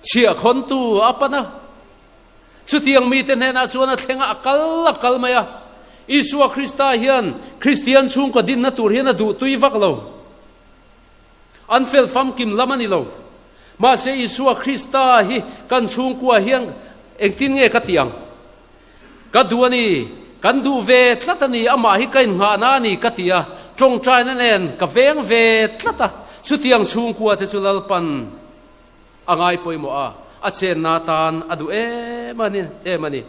chhiahkhawntu a pan a, Chutiang mite hnenah chuan a thleng a, a kal a kal mai a. Isua Krista hian Kristian chhungkaw dinna tur hian a duh tui vak lo. An fel famkim lam a ni lo. Mahse Isua Krista hi kan chhungkua hian engtin nge ka tih ang? Ka duh a ni, kan duh ve tlat a ni, amah hi ka innghahna a ni ka ti a, tawngtaina nen ka veng ve tlat a. Chutiang chhungkua te chu Lalpan A ngai pawimawh a, a chenna atan a duh em a ni, em a ni.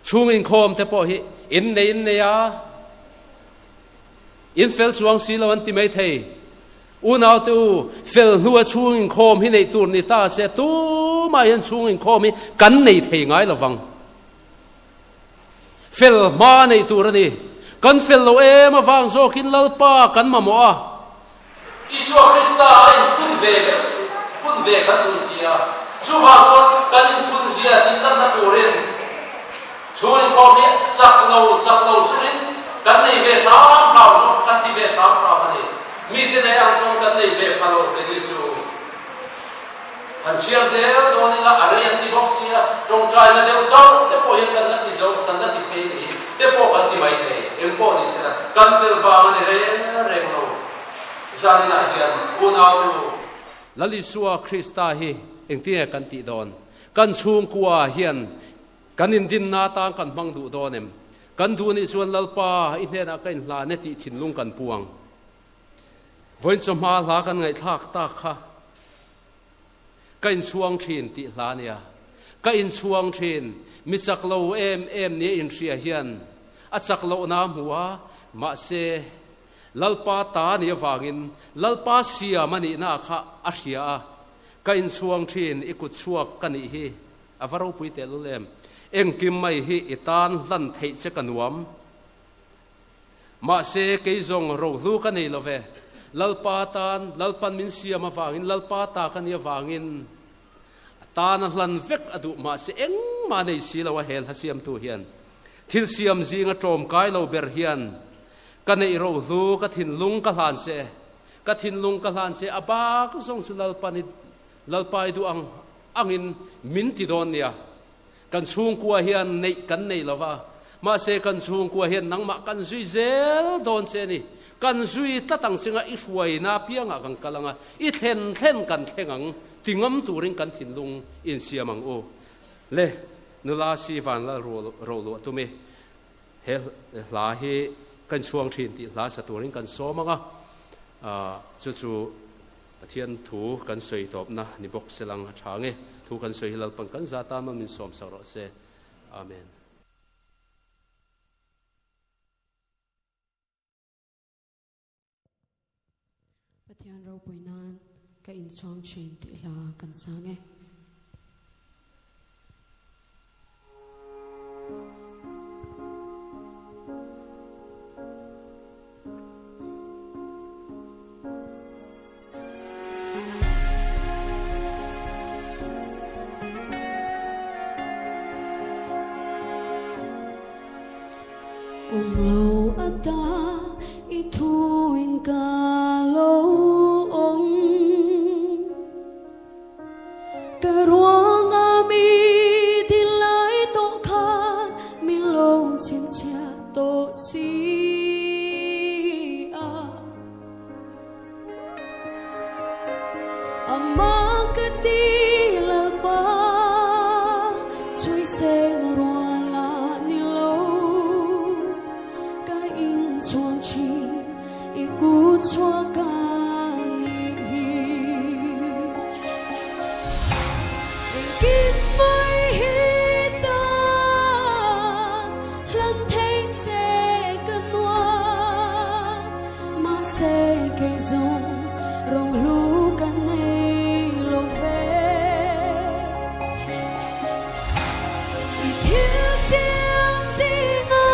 Chhung inkhawm te pawh hi in nei in nei a, in fel chuang si lo an ti mai thei. Unau te u, fel hnua chhung inkhawm hi neih tur ni ta se, tumah hian chhung inkhawm hi kan nei thei ngai lo vang. Fel hma neih tur a ni. Kan fel lo em avang zawkin Lalpa kan mamawh a. Isua Krista a inphun ve ber, phun ve kan duh si a. Chuvang chuan kan inphun zia tih lanna turin chhung inkhawm hi chak lo chak lo chungin kan nei ve hram hram zawk, kan ti ve hram hram a ni. Mite nei ang pawn kan nei ve pha lo keini chu. Han chhiar zel dawn ila a rei an ti bawk sia, tawngtaina deuh chauh te pawh hian kan la ti zo, kan la ti thei ni hi te pawh kan ti mai thei, eng pawh ni sela kan fel vang a ni reng reng lo. Zaninah hian unautu Lal Isua Krista hi engtinge kan tih dawn? Kan chhungkua hian kan indinna atan kan hmang duh dawn em? Kan duh nih chuan Lalpa i hnenah ka inhlan e tih thinlung kan pu ang. Vawiin chawhma hla kan ngaihthlak tak kha ka inchhuang thin tih hla nia. Ka inchhuang thin, mi chak lo em em nia inhria hian a chak lohna a hmu a, mahse Lalpa ta nih avangin Lalpa siam a nihna kha a hria a, ka inchhuang thin, i kut chhuak ka nih hi a va ropui tehlul em. Engkim mai hi i tan hlan theih che ka nuam. Mahse, kei zawng rohlu ka nei lo ve. Lalpa tan, Lalpan min siam avangin, Lalpa ta ka nih avangin a tan a hlan vek a duh. Mahse, engmah nei si lo a hel hla siamtu hian thil siam zinga ṭawmkai lo ber hian ka neih rohlu ka thinlung ka hlan che, ka thinlung ka hlan che, a bak zawng chu Lalpan i Lalpa i duh ang angin min ti dawn nia. Kan chhungkua hian neih kan nei lo va, mahse kan chhungkua hian nangmah kan zui zel dawn che a ni. Kan zui tlat ang chinga i hruaina piangah kan kal ang a, i thlen thlen kan thleng ang ti ngam turin kan thinlung insiam ang u. Le, nula si van lal ro luah tum i, he hla hi kan chhuang thin tih hla sa turin kan sawm ang a, chu chu Pathian thu kan sawi tawpna ni bawk se lang a tha nge. Thu kan sawi hi Lalpan kan za tan maw min sawm sak rawh se. Amen. Pathian ropui nan ka inchhuang thin tih hla kan sang e. Awm lo ata i thuin ka lo awm. Ka ruang a mi thin lai tawh khan min lo chhinchhiah tawh si a. Amah ka ti Lalpa chui chen rual a ni lo. Ka inchhuang thin i kut chhuak ka nih hi. Engkim mai hi tan hlan theih che ka nuam. Mahse kei zawng rawng hlu ka nei lo ve. I thil siam zinga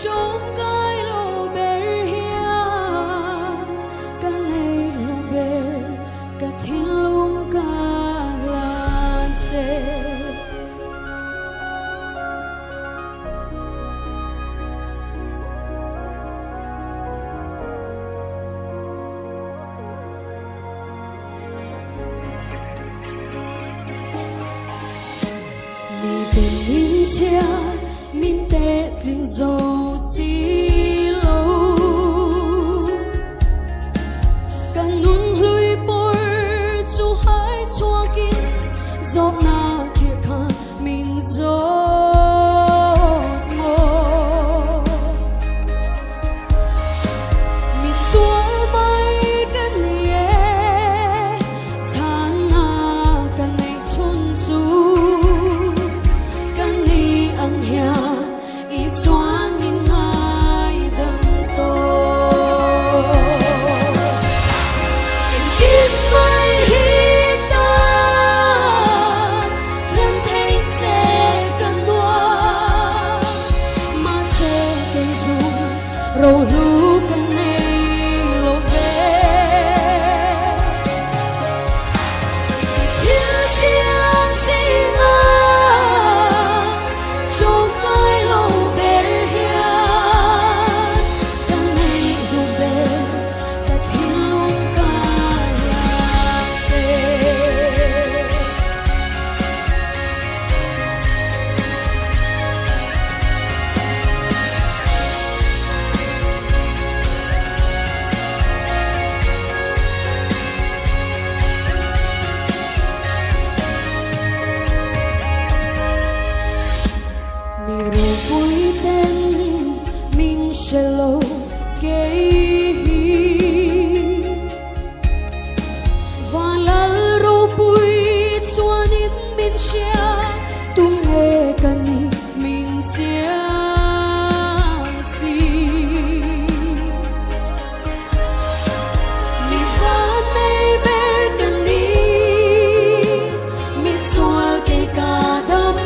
Tawngkai lo ber hian ka neih lo ber ka thinlung ka hlan che. Mi ten min chhiar min teh tling zo si lo. Ka nun hlui pawr chu hai chhuakin zawhna khirh kha min zawt maw. Mi sual mai ka ni e, chhanna ka neih chhun chu ka ni ang hian Isuan min ngaidam tawh. Engkim mai hi tan hlan theih che ka nuam. Mahse kei zung rohlu ka nei lo ve. I thil siam zinga tawngkai lo ber hian ka neih hnu ber ka thinlung ka hlat che. Mi ropui ten min hre lo kei hi Vanlal ropui chuanin min hria tunge ka ni min chiang si. Mi van nei ber ka ni, mi sual kei ka dam e.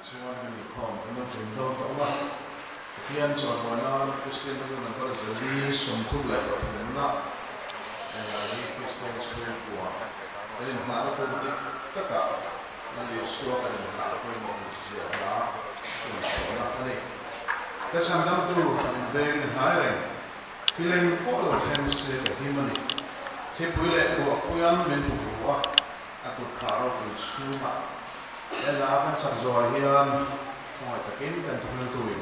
Chuan kan inkhawm kan rawn ṭin dawn tawh a, Pathian chawimawi nan Kristian te hun number 433 na hengah hi Kristian chhungkua kan inhnahna tur dik takah Lal Isua kan inhnah pawimawh zia hla hruaichhuahna a ni. Ka chhandamtu min veng ni hnai reng, thileng pawh lo thleng se ka him a ni. Thlipui leh ruahpuian min hmu a, A kut phah ropui chhungah he hla kan sak zawhah hian khawngaih takin kan thuhriltuin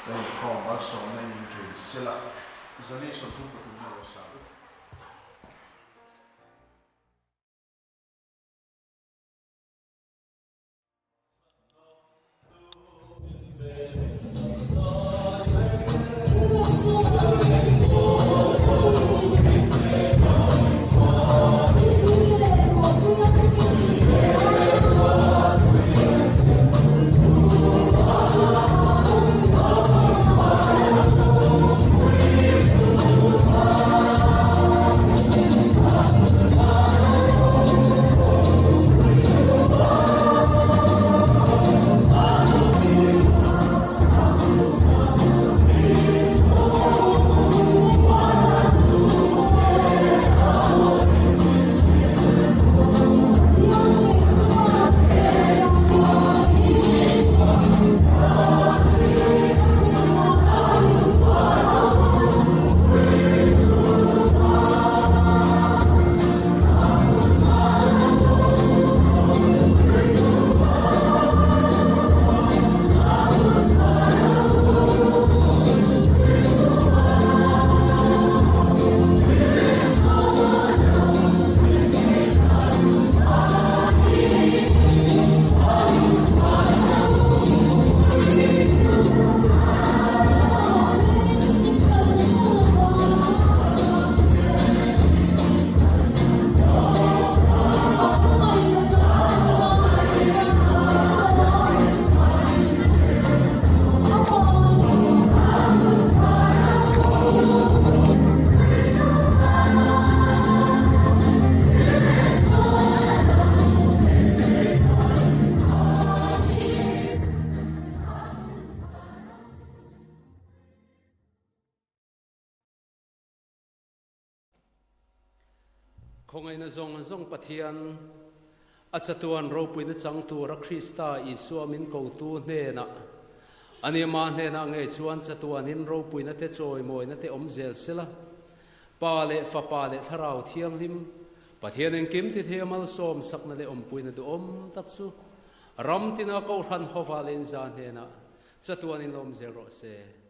kan inkhawm malsawmna in min ṭhin sela 433 na lo sa u. Khawngaihna zawng zawng Pathian, a chatuan ropuina chang tura Krista Isua min kotu hnenah, ani mah hnenah ngei chuan chatuanin ropuina te chawimawina te awm zel sela, Pa leh Fapa leh Thlarau Thianghlim, Pathian engkim ti thei a malsawm sakna leh awmpuina duhawm tak chu ram tina Kohhran hova leh inza hnenah chatuanin lawm zel rawh se.